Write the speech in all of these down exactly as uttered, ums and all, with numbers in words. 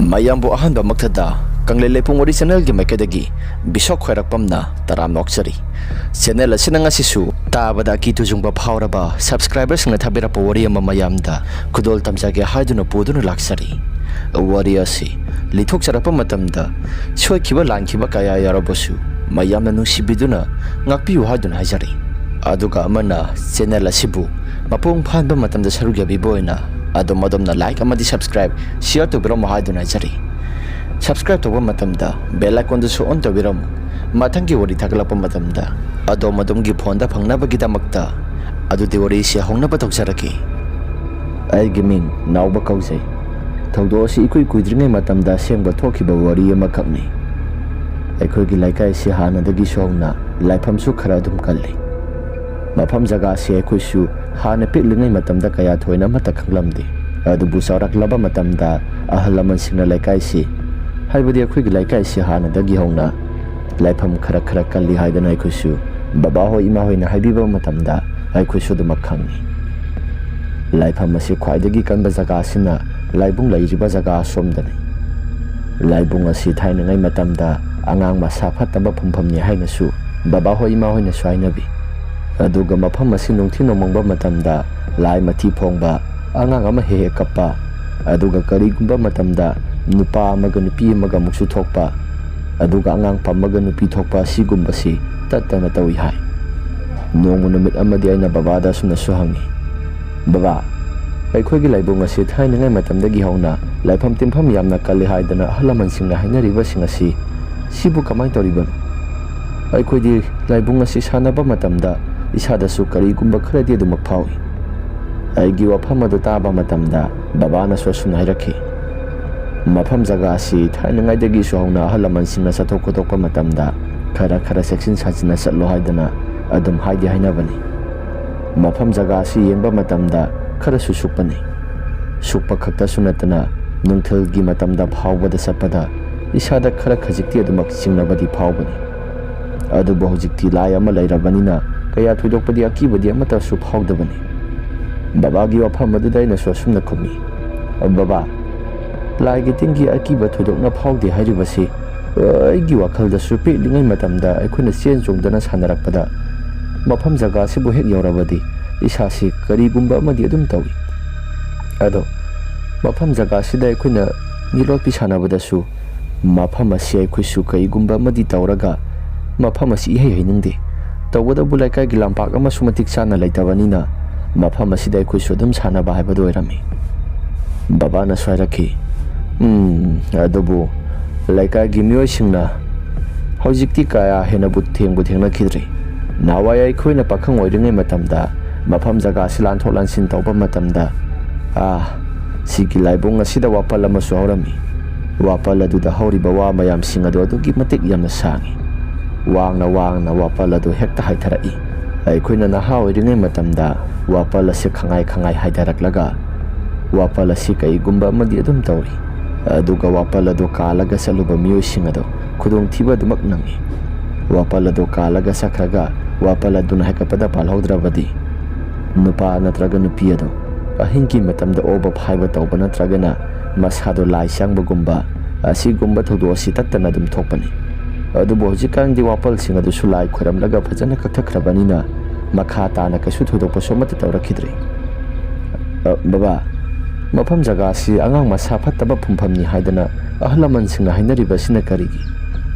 ꯃꯌꯥꯝꯕꯨ ꯑꯍꯥꯟꯕꯃꯛꯇꯗ ꯀꯪꯂꯩ ꯂꯩꯄꯨꯡ ꯋꯥꯔꯤ ꯆꯦꯅꯦꯜꯒꯤ ꯃꯥꯏꯀꯩꯗꯒꯤ ꯕꯤꯁꯣꯛ ꯈ꯭ꯋꯥꯏꯔꯥꯛꯄꯝꯅ ꯇꯔꯥꯝꯅ ꯑꯣꯛꯆꯔꯤ꯫ ꯆꯦꯅꯦꯜ ꯑꯁꯤꯅ ꯉꯁꯤꯁꯨ ꯇꯥꯕꯗ ꯑꯀꯤ ꯇꯨꯖꯨꯡꯕ ꯐꯥꯎꯔꯕ ꯁꯕꯁꯀ꯭ꯔꯥꯏꯕꯔꯁꯤꯡꯅ ꯊꯥꯕꯤꯔꯛꯄ ꯋꯥꯔꯤ ꯑꯃ ꯃꯌꯥꯝꯗ ꯈꯨꯗꯣꯜ ꯇꯝꯖꯒꯦ ꯍꯥꯏꯗꯨꯅ ꯄꯨꯗꯨꯅ ꯂꯥꯛꯆꯔꯤ꯫ ꯋꯥꯔꯤ ꯑꯁꯤ ꯂꯤꯊꯣꯛꯆꯔꯛꯄ ꯃꯇꯝꯗ ꯁꯣꯏꯈꯤꯕ ꯂꯥꯟꯈꯤꯕ ꯀꯌꯥ ꯌꯥꯎꯔꯕꯁꯨ ꯃꯌꯥꯝꯅ ꯅꯨꯡꯁꯤꯕꯤꯗꯨꯅ ꯉꯥꯛꯄꯤꯌꯨ ꯍꯥꯏꯗꯨꯅ ꯍꯥꯏꯖꯔꯤ꯫ ꯑꯗꯨꯒ ꯑꯃꯅ ꯆꯦꯅꯦꯜ ꯑꯁꯤꯕꯨ ꯃꯄꯨꯡ ꯐꯥꯍꯟꯕ ꯃꯇꯝꯗ ꯁꯔꯨꯛ ꯌꯥꯕꯤꯕ ꯑꯣꯏꯅ ꯑꯗꯣꯝ ꯑꯗꯣꯝꯅ ꯂꯥꯏꯛ ꯑꯃꯗꯤ ꯁꯕꯁꯀ꯭ꯔꯥꯏꯕ, ꯁꯤꯌꯔ ꯇꯧꯕꯤꯔꯝꯃꯨ ꯍꯥꯏꯗꯨꯅ ꯍꯥꯏꯖꯔꯤ꯫ ꯁꯕꯁꯀ꯭ꯔꯥꯏꯕ ꯇꯧꯕ ꯃꯇꯝꯗ ꯕꯦꯜ ꯑꯥꯏꯀꯣꯟꯗꯨꯁꯨ ꯑꯣꯟ ꯇꯧꯕꯤꯔꯝꯃꯨ꯫ ꯃꯊꯪꯒꯤ ꯋꯥꯔꯤ ꯊꯥꯒꯠꯂꯛꯄ ꯃꯇꯝꯗ ꯑꯗꯣꯝ ꯑꯗꯣꯝꯒꯤ ꯐꯣꯟꯗ ꯐꯪꯅꯕꯒꯤꯗꯃꯛꯇ꯫ ꯑꯗꯨꯗꯤ ꯋꯥꯔꯤꯁꯤ ꯍꯧꯅꯕ ꯇꯧꯖꯔꯛꯀꯦ꯫ ꯑꯩꯒꯤ ꯃꯤꯡ ꯅꯥꯎꯕ ꯀꯧꯖꯩ꯫ ꯊꯧꯗꯣꯛ ꯑꯁꯤ ꯏꯀꯨꯏ ꯀꯨꯏꯗ꯭ꯔꯤꯉꯩ ꯃꯇꯝꯗ ꯑꯁꯦꯡꯕ ꯊꯣꯛꯈꯤꯕ ꯋꯥꯔꯤ ꯑꯃꯈꯛꯅꯤ꯫ ꯑꯩꯈꯣꯏꯒꯤ ꯂꯩꯀꯥꯏꯁꯤ ꯍꯥꯟꯅꯗꯒꯤꯁꯨ ꯍꯧꯅ ꯂꯥꯏꯐꯝꯁꯨ ꯈꯔ ꯑꯗꯨꯝ ꯀꯜꯂꯤ꯫ ꯃꯐꯝ ꯖꯒꯥꯁꯤ ꯑꯩꯈꯣꯏꯁꯨ ꯍꯥꯟꯅ ꯄꯤꯛꯂꯤꯉꯩ ꯃꯇꯝꯗ ꯀꯌꯥ ꯊꯣꯏꯅ ꯑꯃꯠꯇ ꯈꯪꯂꯝꯗꯦ꯫ ꯑꯗꯨꯕꯨ ꯆꯥꯎꯔꯛꯂꯕ ꯃꯇꯝꯗ ꯑꯍꯜ ꯂꯃꯟꯁꯤꯡꯅ ꯂꯩꯀꯥꯏꯁꯤ, ꯍꯥꯏꯕꯗꯤ ꯑꯩꯈꯣꯏꯒꯤ ꯂꯩꯀꯥꯏꯁꯤ ꯍꯥꯟꯅꯗꯒꯤ ꯍꯧꯅ ꯂꯥꯏꯐꯝ ꯈꯔ ꯈꯔ ꯀꯜꯂꯤ ꯍꯥꯏꯗꯅ ꯑꯩꯈꯣꯏꯁꯨ ꯕꯕꯥꯍꯣꯏ ꯏꯃꯥꯍꯣꯏꯅ ꯍꯥꯏꯕꯤꯕ ꯃꯇꯝꯗ ꯑꯩꯈꯣꯏꯁꯨ ꯑꯗꯨꯃꯛ ꯈꯪꯏ꯫ ꯂꯥꯏꯐꯝ ꯑꯁꯤ ꯈ꯭ꯋꯥꯏꯗꯒꯤ ꯀꯟꯕ ꯖꯒꯥ ꯑꯁꯤꯅ ꯂꯥꯏꯕꯨꯡ ꯂꯩꯔꯤꯕ ꯖꯒꯥ ꯑꯁꯣꯝꯗꯅꯤ꯫ ꯂꯥꯏꯕꯨꯡ ꯑꯁꯤ ꯊꯥꯏꯅꯉꯩ ꯃꯇꯝꯗ ꯑꯉꯥꯡ ꯃꯁꯥ ꯐꯠꯇꯕ ꯐꯝꯐꯝꯅꯤ ꯍꯥꯏꯅꯁꯨ ꯕꯕꯥꯍꯣꯏ ꯏꯃꯥꯍꯣꯏꯅꯁꯨ ꯍꯥꯏꯅꯕꯤ꯫ ꯑꯗꯨꯒ ꯃꯐꯝ ꯑꯁꯤ ꯅꯨꯡꯊꯤꯜ ꯅꯣꯡꯃꯪꯕ ꯃꯇꯝꯗ ꯂꯥꯏ ꯃꯊꯤ ꯐꯣꯡꯕ, ꯑꯉꯥꯡ ꯑꯃ ꯍꯦꯛ ꯍꯦꯛ ꯀꯞꯄ, ꯑꯗꯨꯒ ꯀꯔꯤꯒꯨꯝꯕ ꯃꯇꯝꯗ ꯅꯨꯄꯥ ꯑꯃꯒ ꯅꯨꯄꯤ ꯑꯃꯒ ꯑꯃꯨꯛꯁꯨ ꯊꯣꯛꯄ, ꯑꯗꯨꯒ ꯑꯉꯥꯡ ꯄꯝꯃꯒ ꯅꯨꯄꯤ ꯊꯣꯛꯄ ꯑꯁꯤꯒꯨꯝꯕꯁꯤ ꯇꯠꯇꯅ ꯇꯧꯏ ꯍꯥꯏ꯫ ꯅꯣꯡꯃ ꯅꯨꯃꯤꯠ ꯑꯃꯗꯤ ꯑꯩꯅ ꯕꯕꯥꯗ ꯑꯁꯨꯝꯅꯁꯨ ꯍꯪꯉꯤ, "ꯕꯕꯥ, ꯑꯩꯈꯣꯏꯒꯤ ꯂꯥꯏꯕꯨꯡ ꯑꯁꯤ ꯊꯥꯏꯅꯉꯩ ꯃꯇꯝꯗꯒꯤ ꯍꯧꯅ ꯂꯥꯏꯐꯝ ꯇꯤꯟꯐꯝ ꯌꯥꯝꯅ ꯀꯜꯂꯤ ꯍꯥꯏꯗꯅ ꯑꯍꯜ ꯂꯃꯟꯁꯤꯡꯅ ꯍꯥꯏꯅꯔꯤꯕꯁꯤꯡ ꯑꯁꯤ, ꯁꯤꯕꯨ ꯀꯃꯥꯏꯅ ꯇꯧꯔꯤꯕꯅꯣ? ꯑꯩꯈꯣꯏꯗꯤ ꯂꯥꯏꯕꯨꯡ ꯑꯁꯤ ꯁꯥꯟꯅꯕ ꯃꯇꯝꯗ ꯏꯁꯥꯗꯁꯨ ꯀꯔꯤꯒꯨꯝꯕ ꯈꯔꯗꯤ ꯑꯗꯨꯃꯛ ꯐꯥꯎꯏ꯫" ꯑꯩꯒꯤ ꯋꯥꯐꯝ ꯑꯗꯨ ꯇꯥꯕ ꯃꯇꯝꯗ ꯕꯕꯥꯅꯁꯨ ꯑꯁꯨꯝꯅ ꯍꯥꯏꯔꯛꯈꯤ, "ꯃꯐꯝ ꯖꯒꯥ ꯑꯁꯤ ꯊꯥꯏꯅꯉꯩꯗꯒꯤꯁꯨ ꯍꯧꯅ ꯑꯍꯜ ꯂꯃꯟꯁꯤꯡꯅ ꯆꯠꯊꯣꯛ ꯈꯣꯠꯇꯣꯛꯄ ꯃꯇꯝꯗ ꯈꯔ ꯈꯔ ꯆꯦꯛꯁꯤꯟ ꯁꯥꯖꯤꯟꯅ ꯆꯠꯂꯣ ꯍꯥꯏꯗꯅ ꯑꯗꯨꯝ ꯍꯥꯏꯗꯤ ꯍꯥꯏꯅꯕꯅꯤ꯫ ꯃꯐꯝ ꯖꯒꯥ ꯑꯁꯤ ꯌꯦꯡꯕ ꯃꯇꯝꯗ ꯈꯔꯁꯨ ꯁꯨꯛꯄꯅꯤ꯫ ꯁꯨꯛꯄ ꯈꯛꯇꯁꯨ ꯅꯠꯇꯅ ꯅꯨꯡꯊꯤꯜꯒꯤ ꯃꯇꯝꯗ ꯐꯥꯎꯕꯗ ꯆꯠꯄꯗ ꯏꯁꯥꯗ ꯈꯔ ꯈꯖꯤꯛꯇꯤ ꯑꯗꯨꯃꯛ ꯆꯤꯡꯅꯕꯗꯤ ꯐꯥꯎꯕꯅꯤ꯫ ꯑꯗꯨꯕꯨ ꯍꯧꯖꯤꯛꯇꯤ ꯂꯥꯏ ꯑꯃ ꯂꯩꯔꯕꯅꯤꯅ ꯀꯌꯥ ꯊꯣꯏꯗꯣꯛꯄꯗꯤ ꯑꯀꯤꯕꯗꯤ ꯑꯃꯠꯇꯁꯨ ꯐꯥꯎꯗꯕꯅꯤ꯫" ꯕꯕꯥꯒꯤ ꯋꯥꯐꯝ ꯑꯗꯨꯗ ꯑꯩꯅꯁꯨ ꯑꯁꯨꯝꯅ ꯈꯨꯝꯃꯤ, "ꯕꯕꯥ, ꯂꯥꯏꯒꯤ ꯇꯤꯟꯒꯤ ꯑꯀꯤꯕ ꯊꯣꯏꯗꯣꯛꯅ ꯐꯥꯎꯗꯦ ꯍꯥꯏꯔꯤꯕꯁꯤ ꯑꯩꯒꯤ ꯋꯥꯈꯜꯗꯁꯨ ꯄꯤꯛꯂꯤꯉꯩ ꯃꯇꯝꯗ ꯑꯩꯈꯣꯏꯅ ꯆꯦꯟ ꯆꯣꯡꯗꯅ ꯁꯥꯟꯅꯔꯛꯄꯗ ꯃꯐꯝ ꯖꯒꯥ ꯑꯁꯤꯕꯨ ꯍꯦꯛ ꯌꯧꯔꯕꯗꯤ ꯏꯁꯥꯁꯤ ꯀꯔꯤꯒꯨꯝꯕ ꯑꯃꯗꯤ ꯑꯗꯨꯝ ꯇꯧꯏ꯫ ꯑꯗꯣ ꯃꯐꯝ ꯖꯒꯥ ꯑꯁꯤꯗ ꯑꯩꯈꯣꯏꯅ ꯃꯤꯔꯣꯠꯄꯤ ꯁꯥꯟꯅꯕꯗꯁꯨ ꯃꯐꯝ ꯑꯁꯤ ꯑꯩꯈꯣꯏꯁꯨ ꯀꯔꯤꯒꯨꯝꯕ ꯑꯃꯗꯤ ꯇꯧꯔꯒ ꯃꯐꯝ ꯑꯁꯤ ꯏꯍꯩ ꯍꯩꯅꯤꯡꯗꯦ꯫ ꯇꯧꯕꯇꯕꯨ ꯂꯩꯀꯥꯏꯒꯤ ꯂꯝꯄꯥꯛ ꯑꯃꯁꯨ ꯃꯇꯤꯛ ꯆꯥꯅ ꯂꯩꯇꯕꯅꯤꯅ ꯃꯐꯝ ꯑꯁꯤꯗ ꯑꯩꯈꯣꯏꯁꯨ ꯑꯗꯨꯝ ꯁꯥꯟꯅꯕ ꯍꯥꯏꯕꯗꯨ ꯑꯣꯏꯔꯝꯃꯤ꯫ ꯕꯕꯥꯅꯁꯨ ꯍꯥꯏꯔꯛꯈꯤ, "ꯎꯝ, ꯑꯗꯨꯕꯨ ꯂꯩꯀꯥꯏꯒꯤ ꯃꯤꯑꯣꯏꯁꯤꯡꯅ ꯍꯧꯖꯤꯛꯇꯤ ꯀꯌꯥ ꯍꯦꯟꯅꯕꯨ ꯊꯦꯡꯕꯨ ꯊꯦꯡꯅꯈꯤꯗ꯭ꯔꯦ꯫ ꯅꯍꯥꯟꯋꯥꯏ ꯑꯩꯈꯣꯏꯅ ꯄꯥꯈꯪ ꯑꯣꯏꯔꯤꯉꯩ ꯃꯇꯝꯗ ꯃꯐꯝ ꯖꯒꯥꯁꯤ ꯂꯥꯟꯊꯣꯛ ꯂꯥꯟꯁꯤꯟ ꯇꯧꯕ ꯃꯇꯝꯗ, ꯑꯥ, ꯁꯤꯒꯤ ꯂꯥꯏꯕꯨꯡ ꯑꯁꯤꯗ ꯋꯥꯄꯜ ꯑꯃꯁꯨ ꯍꯧꯔꯝꯃꯤ꯫ ꯋꯥꯄꯜ ꯑꯗꯨꯗ ꯍꯧꯔꯤꯕ ꯋꯥ ꯃꯌꯥꯝꯁꯤꯡ ꯑꯗꯨ ꯑꯗꯨꯛꯀꯤ ꯃꯇꯤꯛ ꯌꯥꯝꯅ ꯁꯥꯡꯏ꯫ ꯋꯥꯡꯅ ꯋꯥꯡꯅ ꯋꯥꯄꯜ ꯑꯗꯨ ꯍꯦꯛꯇ ꯍꯥꯏꯊꯔꯛꯏ꯫ ꯑꯩꯈꯣꯏꯅ ꯅꯍꯥ ꯑꯣꯏꯔꯤꯉꯩ ꯃꯇꯝꯗ ꯋꯥꯄꯜ ꯑꯁꯤ ꯈꯪꯉꯥꯏ ꯈꯪꯉꯥꯏ ꯍꯥꯏꯊꯔꯛꯂꯒ ꯋꯥꯄꯜ ꯑꯁꯤ ꯀꯩꯒꯨꯝꯕ ꯑꯃꯗꯤ ꯑꯗꯨꯝ ꯇꯧꯔꯤ꯫ ꯑꯗꯨꯒ ꯋꯥꯄꯜ ꯑꯗꯨ ꯀꯥꯜꯂꯒ ꯆꯠꯂꯨꯕ ꯃꯤꯑꯣꯏꯁꯤꯡ ꯑꯗꯨ ꯈꯨꯗꯣꯡꯊꯤꯕ ꯑꯗꯨꯃꯛ ꯅꯪꯉꯤ꯫ ꯋꯥꯄꯜ ꯑꯗꯨ ꯀꯥꯜꯂꯒ ꯆꯠꯈ꯭ꯔꯒ ꯋꯥꯄꯜ ꯑꯗꯨꯅ ꯍꯥꯏꯒꯠꯄꯗ ꯄꯥꯜꯍꯧꯗ꯭ꯔꯕꯗꯤ ꯅꯨꯄꯥ ꯅꯠꯇ꯭ꯔꯒ ꯅꯨꯄꯤ ꯑꯗꯨ ꯑꯍꯤꯡꯒꯤ ꯃꯇꯝꯗ ꯑꯣꯕ ꯐꯥꯏꯕ ꯇꯧꯕ ꯅꯠꯇ꯭ꯔꯒꯅ ꯃꯁꯥꯗꯣ ꯂꯥꯏ ꯆꯪꯕꯒꯨꯝꯕ ꯑꯁꯤꯒꯨꯝꯕ ꯊꯧꯗꯣꯛ ꯑꯁꯤ ꯇꯠꯇꯅ ꯑꯗꯨꯝ ꯊꯣꯛꯄꯅꯤ꯫ ꯑꯗꯨꯕꯨ ꯍꯧꯖꯤꯛꯀꯥꯟꯗꯤ ꯋꯥꯄꯜꯁꯤꯡ ꯑꯗꯨꯁꯨ ꯂꯥꯏ ꯈꯣꯏꯔꯝꯂꯒ ꯐꯖꯅ ꯀꯛꯊꯈ꯭ꯔꯕꯅꯤꯅ ꯃꯈꯥ ꯇꯥꯅ ꯀꯩꯁꯨ ꯊꯣꯏꯗꯣꯛꯄꯁꯨ ꯑꯃꯠꯇ ꯇꯧꯔꯛꯈꯤꯗ꯭ꯔꯦ꯫ ꯑ, ꯕꯕꯥ, ꯃꯐꯝ ꯖꯒꯥ ꯑꯁꯤ ꯑꯉꯥꯡ ꯃꯁꯥ ꯐꯠꯇꯕ ꯐꯨꯝꯐꯝꯅꯤ ꯍꯥꯏꯗꯅ ꯑꯍꯜ ꯂꯃꯟꯁꯤꯡꯅ ꯍꯥꯏꯅꯔꯤꯕ ꯑꯁꯤꯅ ꯀꯔꯤꯒꯤ?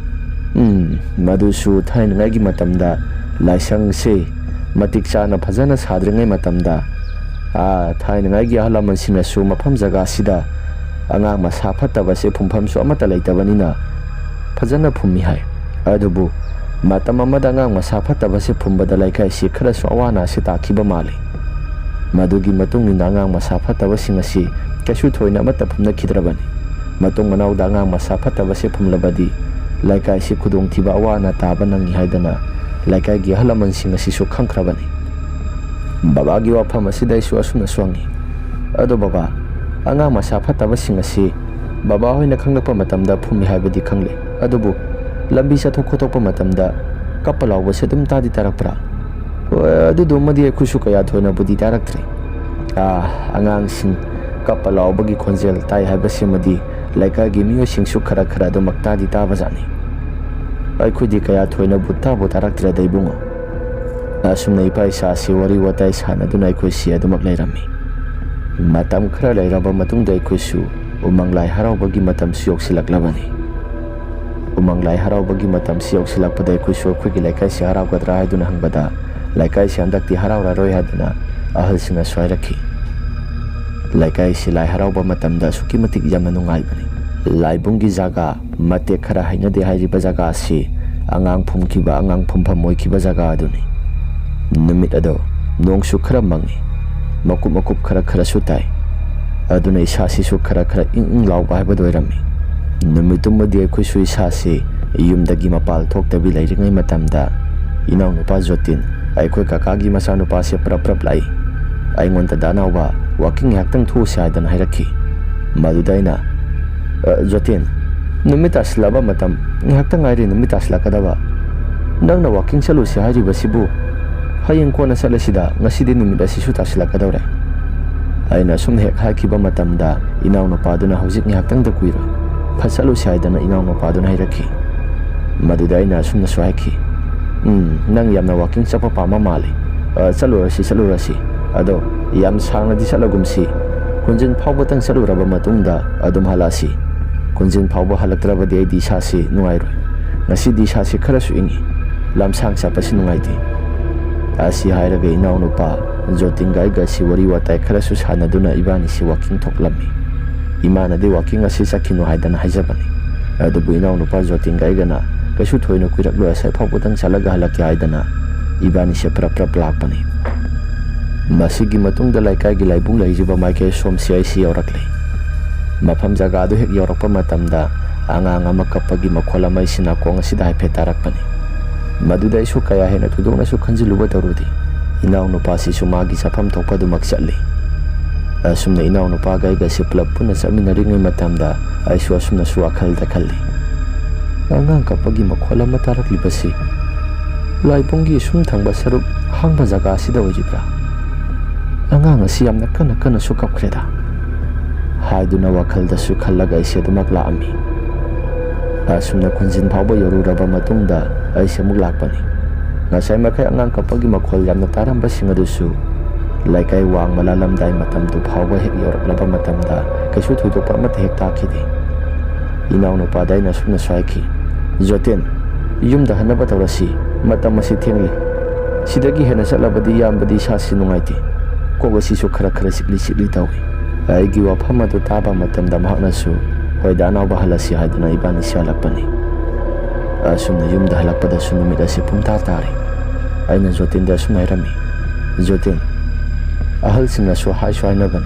ꯎꯝ, ꯃꯗꯨꯁꯨ ꯊꯥꯏꯅꯉꯥꯏꯒꯤ ꯃꯇꯝꯗ ꯂꯥꯏꯁꯪꯁꯦ ꯃꯇꯤꯛ ꯆꯥꯅ ꯐꯖꯅ ꯁꯥꯗ꯭ꯔꯤꯉꯩ ꯃꯇꯝꯗ, ꯑꯥ, ꯊꯥꯏꯅꯉꯥꯏꯒꯤ ꯑꯍꯜ ꯂꯃꯟꯁꯤꯡꯅꯁꯨ ꯃꯐꯝ ꯖꯒꯥꯁꯤꯗ ꯑꯉꯥꯡ ꯃꯁꯥ ꯐꯠꯇꯕꯁꯦ ꯐꯨꯝꯐꯝꯁꯨ ꯑꯃꯠꯇ ꯂꯩꯇꯕꯅꯤꯅ ꯐꯖꯅ ꯐꯨꯝꯃꯤ ꯍꯥꯏ꯫ ꯑꯗꯨꯕꯨ ꯃꯇꯝ ꯑꯃꯗ ꯑꯉꯥꯡ ꯃꯁꯥ ꯐꯠꯇꯕꯁꯦ ꯐꯨꯝꯕꯗ ꯂꯩꯀꯥꯏꯁꯤ ꯈꯔꯁꯨ ꯑꯋꯥ ꯑꯅꯥꯁꯦ ꯇꯥꯈꯤꯕ ꯃꯥꯜꯂꯤ꯫ ꯃꯗꯨꯒꯤ ꯃꯇꯨꯡ ꯏꯟꯅ ꯑꯉꯥꯡ ꯃꯁꯥ ꯐꯠꯇꯕꯁꯤꯡ ꯑꯁꯤ ꯀꯩꯁꯨ ꯊꯣꯏꯅ ꯑꯃꯠꯇ ꯐꯨꯝꯅꯈꯤꯗ꯭ꯔꯕꯅꯤ꯫ ꯃꯇꯨꯡ ꯃꯅꯥꯎꯗ ꯑꯉꯥꯡ ꯃꯁꯥ ꯐꯠꯇꯕꯁꯦ ꯐꯨꯝꯂꯕꯗꯤ ꯂꯩꯀꯥꯏꯁꯤ ꯈꯨꯗꯣꯡꯊꯤꯕ ꯑꯋꯥ ꯑꯅꯥ ꯇꯥꯕ ꯅꯪꯏ ꯍꯥꯏꯗꯅ ꯂꯩꯀꯥꯏꯒꯤ ꯑꯍꯜ ꯂꯃꯟꯁꯤꯡ ꯑꯁꯤꯁꯨ ꯈꯪꯈ꯭ꯔꯕꯅꯤ꯫ ꯕꯕꯥꯒꯤ ꯋꯥꯐꯝ ꯑꯁꯤꯗ ꯑꯩꯁꯨ ꯑꯁꯨꯝꯅꯁꯨ ꯍꯪꯉꯤ, "ꯑꯗꯣ ꯕꯕꯥ, ꯑꯉꯥꯡ ꯃꯁꯥ ꯐꯠꯇꯕꯁꯤꯡ ꯑꯁꯤ ꯕꯕꯥ ꯍꯣꯏꯅ ꯈꯪꯂꯛꯄ ꯃꯇꯝꯗ ꯐꯨꯝꯃꯤ ꯍꯥꯏꯕꯗꯤ ꯈꯪꯂꯦ, ꯑꯗꯨꯕꯨ ꯂꯝꯕꯤ ꯆꯠꯊꯣꯛ ꯈꯣꯠꯇꯣꯛꯄ ꯃꯇꯝꯗ ꯀꯞꯄ ꯂꯥꯎꯕꯁꯦ ꯑꯗꯨꯝ ꯇꯥꯗꯤ ꯇꯥꯔꯛꯄ꯭ꯔꯥ?" "ꯍꯣꯏ, ꯑꯗꯨꯗꯨꯃꯗꯤ ꯑꯩꯈꯣꯏꯁꯨ ꯀꯌꯥ ꯊꯣꯏꯅꯕꯨꯗꯤ ꯇꯥꯔꯛꯇ꯭ꯔꯦ꯫ ꯑꯥ, ꯑꯉꯥꯡꯁꯤꯡ ꯀꯞꯄ ꯂꯥꯎꯕꯒꯤ ꯈꯣꯟꯖꯦꯜ ꯇꯥꯏ ꯍꯥꯏꯕꯁꯤꯃꯗꯤ ꯂꯩꯀꯥꯏꯒꯤ ꯃꯤꯑꯣꯏꯁꯤꯡꯁꯨ ꯈꯔ ꯈꯔ ꯑꯗꯨꯃꯛ ꯇꯥꯗꯤ ꯇꯥꯕꯖꯥꯠꯅꯤ꯫ ꯑꯩꯈꯣꯏꯗꯤ ꯀꯌꯥ ꯊꯣꯏꯅꯕꯨ ꯇꯥꯕꯨ ꯇꯥꯔꯛꯇ꯭ꯔꯦꯗ ꯏꯕꯨꯡꯉꯣ꯫ ꯑꯁꯨꯝꯅ ꯏꯄꯥ ꯏꯆꯥꯁꯤ ꯋꯥꯔꯤ ꯋꯥꯇꯥꯏ ꯁꯥꯟꯅꯗꯨꯅ ꯑꯩꯈꯣꯏꯁꯤ ꯑꯗꯨꯃꯛ ꯂꯩꯔꯝꯃꯤ꯫ ꯃꯇꯝ ꯈꯔ ꯂꯩꯔꯕ ꯃꯇꯨꯡꯗ ꯑꯩꯈꯣꯏꯁꯨ ꯎꯃꯪ ꯂꯥꯏ ꯍꯔꯥꯎꯕꯒꯤ ꯃꯇꯝꯁꯨ ꯌꯧꯁꯤꯜꯂꯛꯂꯕꯅꯤ꯫ ꯎꯃꯪ ꯂꯥꯏ ꯍꯔꯥꯎꯕꯒꯤ ꯃꯇꯝꯁꯤ ꯌꯧꯁꯤꯜꯂꯛꯄꯗ ꯑꯩꯈꯣꯏꯁꯨ ꯑꯩꯈꯣꯏꯒꯤ ꯂꯩꯀꯥꯏꯁꯤ ꯍꯔꯥꯎꯒꯗ꯭ꯔꯥ ꯍꯥꯏꯗꯨꯅ ꯍꯪꯕꯗ, ꯂꯩꯀꯥꯏꯁꯤ ꯍꯟꯗꯛꯇꯤ ꯍꯔꯥꯎꯔꯔꯣꯏ ꯍꯥꯏꯗꯨꯅ ꯑꯍꯜꯁꯤꯡꯅꯁꯨ ꯍꯥꯏꯔꯛꯈꯤ꯫ ꯂꯩꯀꯥꯏꯁꯤ ꯂꯥꯏ ꯍꯔꯥꯎꯕ ꯃꯇꯝꯗ ꯑꯁꯨꯛꯀꯤ ꯃꯇꯤꯛ ꯌꯥꯝꯅ ꯅꯨꯡꯉꯥꯏꯕꯅꯤ꯫ ꯂꯥꯏꯕꯨꯡꯒꯤ ꯖꯒꯥ ꯃꯇꯦꯛ ꯈꯔ ꯍꯩꯅꯗꯦ ꯍꯥꯏꯔꯤꯕ ꯖꯒꯥ ꯑꯁꯤ ꯑꯉꯥꯡ ꯐꯨꯝꯈꯤꯕ, ꯑꯉꯥꯡ ꯐꯨꯝꯐꯝ ꯑꯣꯏꯈꯤꯕ ꯖꯒꯥ ꯑꯗꯨꯅꯤ꯫ ꯅꯨꯃꯤꯠ ꯑꯗꯣ ꯅꯣꯡꯁꯨ ꯈꯔ ꯃꯪꯉꯤ, ꯃꯀꯨꯞ ꯃꯀꯨꯞ ꯈꯔ ꯈꯔꯁꯨ ꯇꯥꯏ꯫ ꯑꯗꯨꯅ ꯏꯁꯥꯁꯤꯁꯨ ꯈꯔ ꯈꯔ ꯏꯪ ꯏꯪ ꯂꯥꯎꯕ ꯍꯥꯏꯕꯗꯨ ꯑꯣꯏꯔꯝꯃꯤ꯫ ꯅꯨꯃꯤꯠꯇꯨꯃꯗꯤ ꯑꯩꯈꯣꯏꯁꯨ ꯏꯁꯥꯁꯤ ꯌꯨꯝꯗꯒꯤ ꯃꯄꯥꯜ ꯊꯣꯛꯇꯕꯤ ꯂꯩꯔꯤꯉꯩ ꯃꯇꯝꯗ, ꯏꯅꯥꯎꯅꯨꯄꯥ ꯖꯣꯇꯤꯟ, ꯑꯩꯈꯣꯏ ꯀꯀꯥꯒꯤ ꯃꯆꯥꯅꯨꯄꯥꯁꯦ ꯄ꯭ꯔꯞ ꯄ꯭ꯔꯞ ꯂꯥꯛꯏ꯫ ꯑꯩꯉꯣꯟꯗ, "ꯗꯥ ꯅꯥꯎꯕ, ꯋꯥꯀꯤꯡ ꯉꯥꯏꯍꯥꯛꯇꯪ ꯊꯣꯛꯎꯁꯦ" ꯍꯥꯏꯗꯅ ꯍꯥꯏꯔꯛꯈꯤ꯫ ꯃꯗꯨꯗ ꯑꯩꯅ, "ꯑ, ꯖꯣꯇꯤꯟ, ꯅꯨꯃꯤꯠ ꯇꯥꯁꯤꯜꯂꯛꯑꯕ ꯃꯇꯝ, ꯉꯥꯏꯍꯥꯛꯇꯪ ꯉꯥꯏꯔꯦ ꯅꯨꯃꯤꯠ ꯇꯥꯁꯤꯜꯂꯛꯀꯗꯕ꯫ ꯅꯪꯅ ꯋꯥꯀꯤꯡ ꯆꯠꯂꯨꯁꯦ ꯍꯥꯏꯔꯤꯕꯁꯤꯕꯨ ꯍꯌꯦꯡ ꯀꯣꯟꯅ ꯆꯠꯂꯁꯤꯗ, ꯉꯁꯤꯗꯤ ꯅꯨꯃꯤꯠ ꯑꯁꯤꯁꯨ ꯇꯥꯁꯤꯜꯂꯛꯀꯗꯧꯔꯦ"꯫ ꯑꯩꯅ ꯁꯨꯝ ꯍꯦꯛ ꯍꯥꯏꯈꯤꯕ ꯃꯇꯝꯗ ꯏꯅꯥꯎꯅꯨꯄꯥꯗꯨꯅ, "ꯍꯧꯖꯤꯛ ꯉꯥꯏꯍꯥꯛꯇꯪꯗ ꯀꯨꯏꯔꯣꯏ, ꯐꯠ ꯆꯠꯂꯨꯁꯤ" ꯍꯥꯏꯗꯅ ꯏꯅꯥꯎꯅꯨꯄꯥꯗꯨꯅ ꯍꯥꯏꯔꯛꯈꯤ꯫ ꯃꯗꯨꯗ ꯑꯩꯅ ꯑꯁꯨꯝꯅꯁꯨ ꯍꯥꯏꯈꯤ, "ꯎꯝ, ꯅꯪ ꯌꯥꯝꯅ ꯋꯥꯀꯤꯡ ꯆꯠꯄ ꯄꯥꯝꯕ ꯃꯥꯜꯂꯤ꯫ ꯑ, ꯆꯠꯂꯨꯔꯁꯤ, ꯆꯠꯂꯨꯔꯁꯤ꯫ ꯑꯗꯣ ꯌꯥꯝ ꯁꯥꯡꯅꯗꯤ ꯆꯠꯂꯒꯨꯝꯁꯤ꯫ ꯀꯣꯟꯖꯤꯟ ꯐꯥꯎꯕꯇꯪ ꯆꯠꯂꯨꯔꯕ ꯃꯇꯨꯡꯗ ꯑꯗꯨꯝ ꯍꯜꯂꯛꯑꯁꯤ꯫ ꯀꯣꯟꯖꯤꯟ ꯐꯥꯎꯕ ꯍꯜꯂꯛꯇ꯭ꯔꯕꯗꯤ ꯑꯩꯗꯤ ꯏꯁꯥꯁꯤ ꯅꯨꯡꯉꯥꯏꯔꯣꯏ꯫ ꯉꯁꯤꯗꯤ ꯏꯁꯥꯁꯤ ꯈꯔꯁꯨ ꯏꯪꯉꯤ꯫ ꯂꯝꯁꯥꯡ ꯆꯠꯄꯁꯤ ꯅꯨꯡꯉꯥꯏꯇꯦ"꯫ ꯑꯁꯤ ꯍꯥꯏꯔꯒ ꯏꯅꯥꯎꯅꯨꯄꯥ ꯖꯣꯇꯤꯟꯒ ꯑꯩꯒꯁꯤ ꯋꯥꯔꯤ ꯋꯥꯇꯥꯏ ꯈꯔꯁꯨ ꯁꯥꯟꯅꯗꯨꯅ ꯏꯕꯥꯅꯤꯁꯤ ꯋꯥꯀꯤꯡ ꯊꯣꯛꯂꯝꯃꯤ꯫ ꯏꯃꯥꯅꯗꯤ ꯋꯥꯀꯤꯡ ꯑꯁꯤ ꯆꯠꯈꯤꯅꯨ ꯍꯥꯏꯗꯅ ꯍꯥꯏꯖꯕꯅꯤ꯫ ꯑꯗꯨꯕꯨ ꯏꯅꯥꯎꯅꯨꯄꯥ ꯖꯣꯇꯤꯟꯒ ꯑꯩꯒꯅ ꯀꯩꯁꯨ ꯊꯣꯏꯅ ꯀꯨꯏꯔꯛꯂꯣꯏ, ꯑꯁꯥꯏ ꯐꯥꯎꯕꯗꯪ ꯆꯠꯂꯒ ꯍꯜꯂꯛꯀꯦ ꯍꯥꯏꯗꯅ ꯏꯕꯥꯅꯤꯁꯦ ꯄ꯭ꯔꯞ ꯄ꯭ꯔꯞ ꯂꯥꯛꯄꯅꯤ꯫ ꯃꯁꯤꯒꯤ ꯃꯇꯨꯡꯗ ꯂꯩꯀꯥꯏꯒꯤ ꯂꯥꯏꯕꯨꯡ ꯂꯩꯔꯤꯕ ꯃꯥꯏꯀꯩ ꯁꯣꯝꯁꯤ ꯑꯩꯁꯤ ꯌꯧꯔꯛꯂꯦ꯫ ꯃꯐꯝ ꯖꯒꯥꯗꯨ ꯍꯦꯛ ꯌꯧꯔꯛꯄ ꯃꯇꯝꯗ ꯑꯉꯥꯡ ꯑꯃ ꯀꯞꯄꯒꯤ ꯃꯈꯣꯜ ꯑꯃ ꯑꯩꯁꯤ ꯅꯥꯀꯣꯡ ꯑꯁꯤꯗ ꯍꯥꯏꯐꯦꯠ ꯇꯥꯔꯛꯄꯅꯤ꯫ ꯃꯗꯨꯗ ꯑꯩꯁꯨ ꯀꯌꯥ ꯍꯦꯟꯅ ꯊꯣꯏꯗꯣꯛꯅꯁꯨ ꯈꯟꯖꯤꯜꯂꯨꯕ ꯇꯧꯔꯨꯗꯦ꯫ ꯏꯅꯥꯎꯅꯨꯄꯥꯁꯤꯁꯨ ꯃꯥꯒꯤ ꯆꯠꯐꯝ ꯊꯣꯛꯄ ꯑꯗꯨꯃꯛ ꯆꯠꯂꯤ꯫ ꯑꯁꯨꯝꯅ ꯏꯅꯥꯎꯅꯨꯄꯥꯒ ꯑꯩꯒꯁꯤ ꯄꯨꯂꯞ ꯄꯨꯟꯅ ꯆꯠꯃꯤꯟꯅꯔꯤꯉꯩ ꯃꯇꯝꯗ ꯑꯩꯁꯨ ꯑꯁꯨꯝꯅꯁꯨ ꯋꯥꯈꯜꯗ ꯈꯜꯂꯤ, "ꯑꯉꯥꯡ ꯀꯞꯄꯒꯤ ꯃꯈꯣꯜ ꯑꯃ ꯇꯥꯔꯛꯂꯤꯕꯁꯤ ꯂꯥꯏꯕꯨꯡꯒꯤ ꯁꯨꯝ ꯊꯪꯕ ꯁꯔꯨꯛ ꯍꯥꯡꯕ ꯖꯒꯥ ꯑꯁꯤꯗ ꯑꯣꯏꯔꯤꯕ꯭ꯔꯥ? ꯑꯉꯥꯡ ꯑꯁꯤ ꯌꯥꯝꯅ ꯀꯟꯅ ꯀꯟꯅꯁꯨ ꯀꯞꯈ꯭ꯔꯦꯗ"꯫ ꯍꯥꯏꯗꯨꯅ ꯋꯥꯈꯜꯗꯁꯨ ꯈꯜꯂꯒ ꯑꯩꯁꯦ ꯑꯗꯨꯃꯛ ꯂꯥꯛꯑꯝꯃꯤ꯫ ꯑꯁꯨꯝꯅ ꯈꯨꯟꯖꯤꯟ ꯐꯥꯎꯕ ꯌꯧꯔꯨꯔꯕ ꯃꯇꯨꯡꯗ ꯑꯩꯁꯦ ꯑꯃꯨꯛ ꯂꯥꯛꯄꯅꯤ꯫ ꯉꯁꯥꯏ ꯃꯈꯩ ꯑꯉꯥꯡ ꯀꯞꯄꯒꯤ ꯃꯈꯣꯜ ꯌꯥꯝꯅ ꯇꯥꯔꯝꯕꯁꯤꯡ ꯑꯗꯨꯁꯨ ꯂꯩꯀꯥꯏ ꯋꯥꯡꯃ ꯂꯥꯜꯂꯝꯗꯥꯏ ꯃꯇꯝꯗꯨ ꯐꯥꯎꯕ ꯍꯦꯛ ꯌꯧꯔꯛꯂꯕ ꯃꯇꯝꯗ ꯀꯩꯁꯨ ꯊꯣꯏꯗꯣꯛꯄ ꯑꯃꯠꯇ ꯍꯦꯛ ꯇꯥꯈꯤꯗꯦ꯫ ꯏꯅꯥꯎꯅꯨꯄꯥꯗ ꯑꯩꯅ ꯑꯁꯨꯝꯅꯁꯨ ꯍꯥꯏꯈꯤ, "ꯖꯣꯇꯤꯟ, ꯌꯨꯝꯗ ꯍꯟꯅꯕ ꯇꯧꯔꯁꯤ, ꯃꯇꯝ ꯑꯁꯤ ꯊꯦꯡꯂꯦ꯫ ꯁꯤꯗꯒꯤ ꯍꯦꯟꯅ ꯆꯠꯂꯕꯗꯤ ꯏꯌꯥꯝꯕꯗꯤ ꯏꯁꯥꯁꯤ ꯅꯨꯡꯉꯥꯏꯇꯦ꯫ ꯀꯣꯛ ꯑꯁꯤꯁꯨ ꯈꯔ ꯈꯔ ꯆꯤꯛꯂꯤ ꯆꯤꯛꯂꯤ ꯇꯧꯏ꯫" ꯑꯩꯒꯤ ꯋꯥꯐꯝ ꯑꯗꯨ ꯇꯥꯕ ꯃꯇꯝꯗ ꯃꯍꯥꯛꯅꯁꯨ, "ꯍꯣꯏ, ꯗꯥ ꯅꯥꯎꯕ, ꯍꯜꯂꯁꯤ" ꯍꯥꯏꯗꯨꯅ ꯏꯕꯥꯅꯤꯁꯦ ꯍꯜꯂꯛꯄꯅꯤ꯫ ꯑꯁꯨꯝꯅ ꯌꯨꯝꯗ ꯍꯜꯂꯛꯄꯗꯁꯨ ꯅꯨꯃꯤꯠ ꯑꯁꯤ ꯄꯨꯡꯇꯥ ꯇꯥꯔꯦ꯫ ꯑꯩꯅ ꯖꯣꯇꯤꯟꯗ ꯑꯁꯨꯝ ꯍꯥꯏꯔꯝꯃꯤ, "ꯖꯣꯇꯤꯟ, ꯑꯍꯜꯁꯤꯡꯅꯁꯨ ꯍꯥꯏꯁꯨ ꯍꯥꯏꯅꯕꯅꯤ,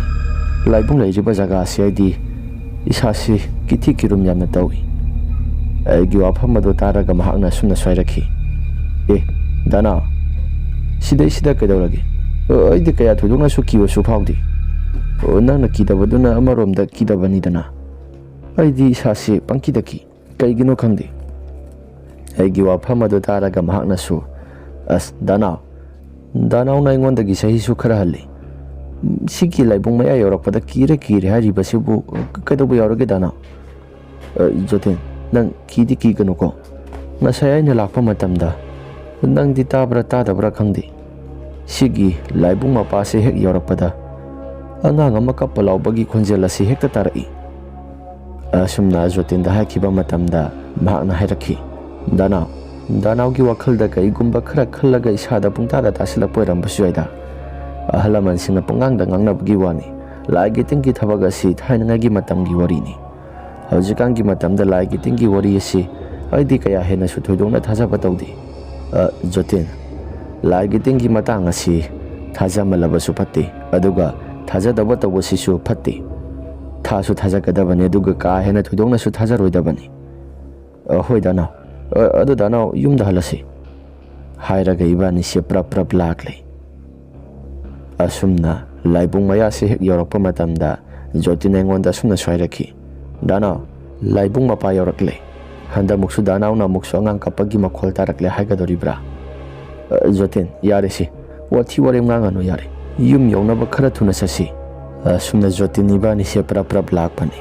ꯂꯥꯏꯕꯨꯡ ꯂꯩꯔꯤꯕ ꯖꯒꯥ ꯑꯁꯤ ꯍꯥꯏꯗꯤ ꯏꯁꯥꯁꯤ ꯀꯤꯊꯤ ꯀꯤꯔꯨꯝ ꯌꯥꯝꯅ ꯇꯧꯏ꯫" ꯑꯩꯒꯤ ꯋꯥꯐꯝ ꯑꯗꯨ ꯇꯥꯔꯒ ꯃꯍꯥꯛꯅ ꯑꯁꯨꯝꯅꯁꯨ ꯍꯥꯏꯔꯛꯈꯤ, "ꯑꯦ, ꯗꯥ ꯅꯥꯎ, ꯁꯤꯗꯩꯁꯤꯗ ꯀꯩꯗꯧꯔꯒꯦ? ꯑ, ꯑꯩꯗꯤ ꯀꯌꯥ ꯊꯣꯏꯗꯣꯛꯅꯁꯨ ꯀꯤꯕꯁꯨ ꯐꯥꯎꯗꯦ꯫ ꯑ, ꯅꯪꯅ ꯀꯤꯗꯕꯗꯨꯅ ꯑꯃꯔꯣꯝꯗ ꯀꯤꯗꯕꯅꯤꯗꯅ꯫ ꯑꯩꯗꯤ ꯏꯁꯥꯁꯤ ꯄꯪꯀꯤꯗ ꯀꯤ꯫ ꯀꯩꯒꯤꯅꯣ ꯈꯪꯗꯦ꯫" ꯑꯩꯒꯤ ꯋꯥꯐꯝ ꯑꯗꯨ ꯇꯥꯔꯒ ꯃꯍꯥꯛꯅꯁꯨ, "ꯑꯁ, ꯗꯥ ꯅꯥꯎ, ꯗꯥ ꯅꯥꯎꯅ ꯑꯩꯉꯣꯟꯗꯒꯤ ꯆꯍꯤꯁꯨ ꯈꯔ ꯍꯜꯂꯤ꯫ ꯁꯤꯒꯤ ꯂꯥꯏꯕꯨꯡ ꯃꯌꯥ ꯌꯧꯔꯛꯄꯗ ꯀꯤꯔꯦ ꯀꯤꯔꯦ ꯍꯥꯏꯔꯤꯕꯁꯤꯕꯨ ꯀꯩꯗꯧꯕ ꯌꯥꯎꯔꯒꯦ, ꯗꯥ ꯅꯥꯎ?" "ꯑ, ꯖꯣꯇꯤꯟ, ꯅꯪ ꯀꯤꯗꯤ ꯀꯤꯒꯅꯨꯀꯣ꯫ ꯉꯁꯥꯏ ꯑꯩꯅ ꯂꯥꯛꯄ ꯃꯇꯝꯗ ꯅꯪꯗꯤ ꯇꯥꯕ꯭ꯔꯥ ꯇꯥꯗꯕ꯭ꯔꯥ ꯈꯪꯗꯦ, ꯁꯤꯒꯤ ꯂꯥꯏꯕꯨꯡ ꯃꯄꯥꯁꯦ ꯍꯦꯛ ꯌꯧꯔꯛꯄꯗ ꯑꯉꯥꯡ ꯑꯃ ꯀꯞꯄ ꯂꯥꯎꯕꯒꯤ ꯈꯣꯟꯖꯦꯜ ꯑꯁꯤ ꯍꯦꯛꯇ ꯇꯥꯔꯛꯏ꯫" ꯑꯁꯨꯝꯅ ꯖꯣꯇꯤꯟꯗ ꯍꯥꯏꯈꯤꯕ ꯃꯇꯝꯗ ꯃꯍꯥꯛꯅ ꯍꯥꯏꯔꯛꯈꯤ, "ꯗꯥ ꯅꯥꯎ, ꯗꯥ ꯅꯥꯎꯒꯤ ꯋꯥꯈꯜꯗ ꯀꯔꯤꯒꯨꯝꯕ ꯈꯔ ꯈꯜꯂꯒ ꯏꯁꯥꯗ ꯄꯨꯡꯇꯥꯗ ꯇꯥꯁꯤꯜꯂꯛꯄ ꯑꯣꯏꯔꯝꯕꯁꯨ ꯌꯥꯏꯗ꯫ ꯑꯍꯜ ꯂꯃꯟꯁꯤꯡꯅ ꯄꯨꯡꯉꯥꯡꯗ ꯉꯥꯡꯅꯕꯒꯤ ꯋꯥꯅꯤ꯫ ꯂꯥꯏꯒꯤ ꯇꯤꯟꯒꯤ ꯊꯕꯛ ꯑꯁꯤ ꯊꯥꯏꯅꯉꯩꯒꯤ ꯃꯇꯝꯒꯤ ꯋꯥꯔꯤꯅꯤ꯫ ꯍꯧꯖꯤꯛꯀꯥꯟꯒꯤ ꯃꯇꯝꯗ ꯂꯥꯏꯒꯤ ꯇꯤꯟꯒꯤ ꯋꯥꯔꯤ ꯑꯁꯤ ꯑꯩꯗꯤ ꯀꯌꯥ ꯍꯦꯟꯅꯁꯨ ꯊꯣꯏꯗꯣꯛꯅ ꯊꯥꯖꯕ ꯇꯧꯗꯦ꯫" "ꯑ, ꯖꯣꯇꯤꯟ, ꯂꯥꯏꯒꯤ ꯇꯤꯟꯒꯤ ꯃꯇꯥꯡ ꯑꯁꯤ ꯊꯥꯖꯃꯜꯂꯕꯁꯨ ꯐꯠꯇꯦ, ꯑꯗꯨꯒ ꯊꯥꯖꯗꯕ ꯇꯧꯕꯁꯤꯁꯨ ꯐꯠꯇꯦ꯫ ꯊꯥꯁꯨ ꯊꯥꯖꯒꯗꯕꯅꯤ, ꯑꯗꯨꯒ ꯀꯥ ꯍꯦꯟꯅ ꯊꯣꯏꯗꯣꯛꯅꯁꯨ ꯊꯥꯖꯔꯣꯏꯗꯕꯅꯤ꯫" "ꯑ, ꯍꯣꯏ, ꯗꯥ ꯅꯥꯎ꯫ ꯑ, ꯑꯗꯨ, ꯗꯥ ꯅꯥꯎ, ꯌꯨꯝꯗ ꯍꯜꯂꯁꯤ꯫" ꯍꯥꯏꯔꯒ ꯏꯕꯥꯅꯤꯁꯦ ꯄ꯭ꯔꯞ ꯄ꯭ꯔꯞ ꯂꯥꯛꯂꯦ꯫ ꯑꯁꯨꯝꯅ ꯂꯥꯏꯕꯨꯡ ꯃꯌꯥꯁꯦ ꯍꯦꯛ ꯌꯧꯔꯛꯄ ꯃꯇꯝꯗ ꯖꯣꯇꯤꯟ ꯑꯩꯉꯣꯟꯗ ꯑꯁꯨꯝꯅꯁꯨ ꯍꯥꯏꯔꯛꯈꯤ, "ꯗꯥ ꯅꯥꯎ, ꯂꯥꯏꯕꯨꯡ ꯃꯄꯥ ꯌꯧꯔꯛꯂꯦ꯫ ꯍꯟꯗꯛꯃꯨꯛꯁꯨ ꯗꯥ ꯅꯥꯎꯅ ꯑꯃꯨꯛꯁꯨ ꯑꯉꯥꯡ ꯀꯞꯄꯒꯤ ꯃꯈꯣꯜ ꯇꯥꯔꯛꯂꯦ ꯍꯥꯏꯒꯗꯧꯔꯤꯕ꯭ꯔꯥ?" "ꯑ, ꯖꯣꯇꯤꯟ, ꯌꯥꯔꯦꯁꯦ꯫ ꯋꯥꯊꯤ ꯋꯥꯔꯦꯝ ꯉꯥꯡꯉꯅꯨ, ꯌꯥꯔꯦ꯫ ꯌꯨꯝ ꯌꯧꯅꯕ ꯈꯔ ꯊꯨꯅ ꯆꯠꯁꯤ꯫ ꯑꯁꯨꯝꯅ ꯖꯣꯇꯤꯟ ꯏꯕꯥꯅꯤꯁꯦ ꯄ꯭ꯔꯞ ꯄ꯭ꯔꯞ ꯂꯥꯛꯄꯅꯤ꯫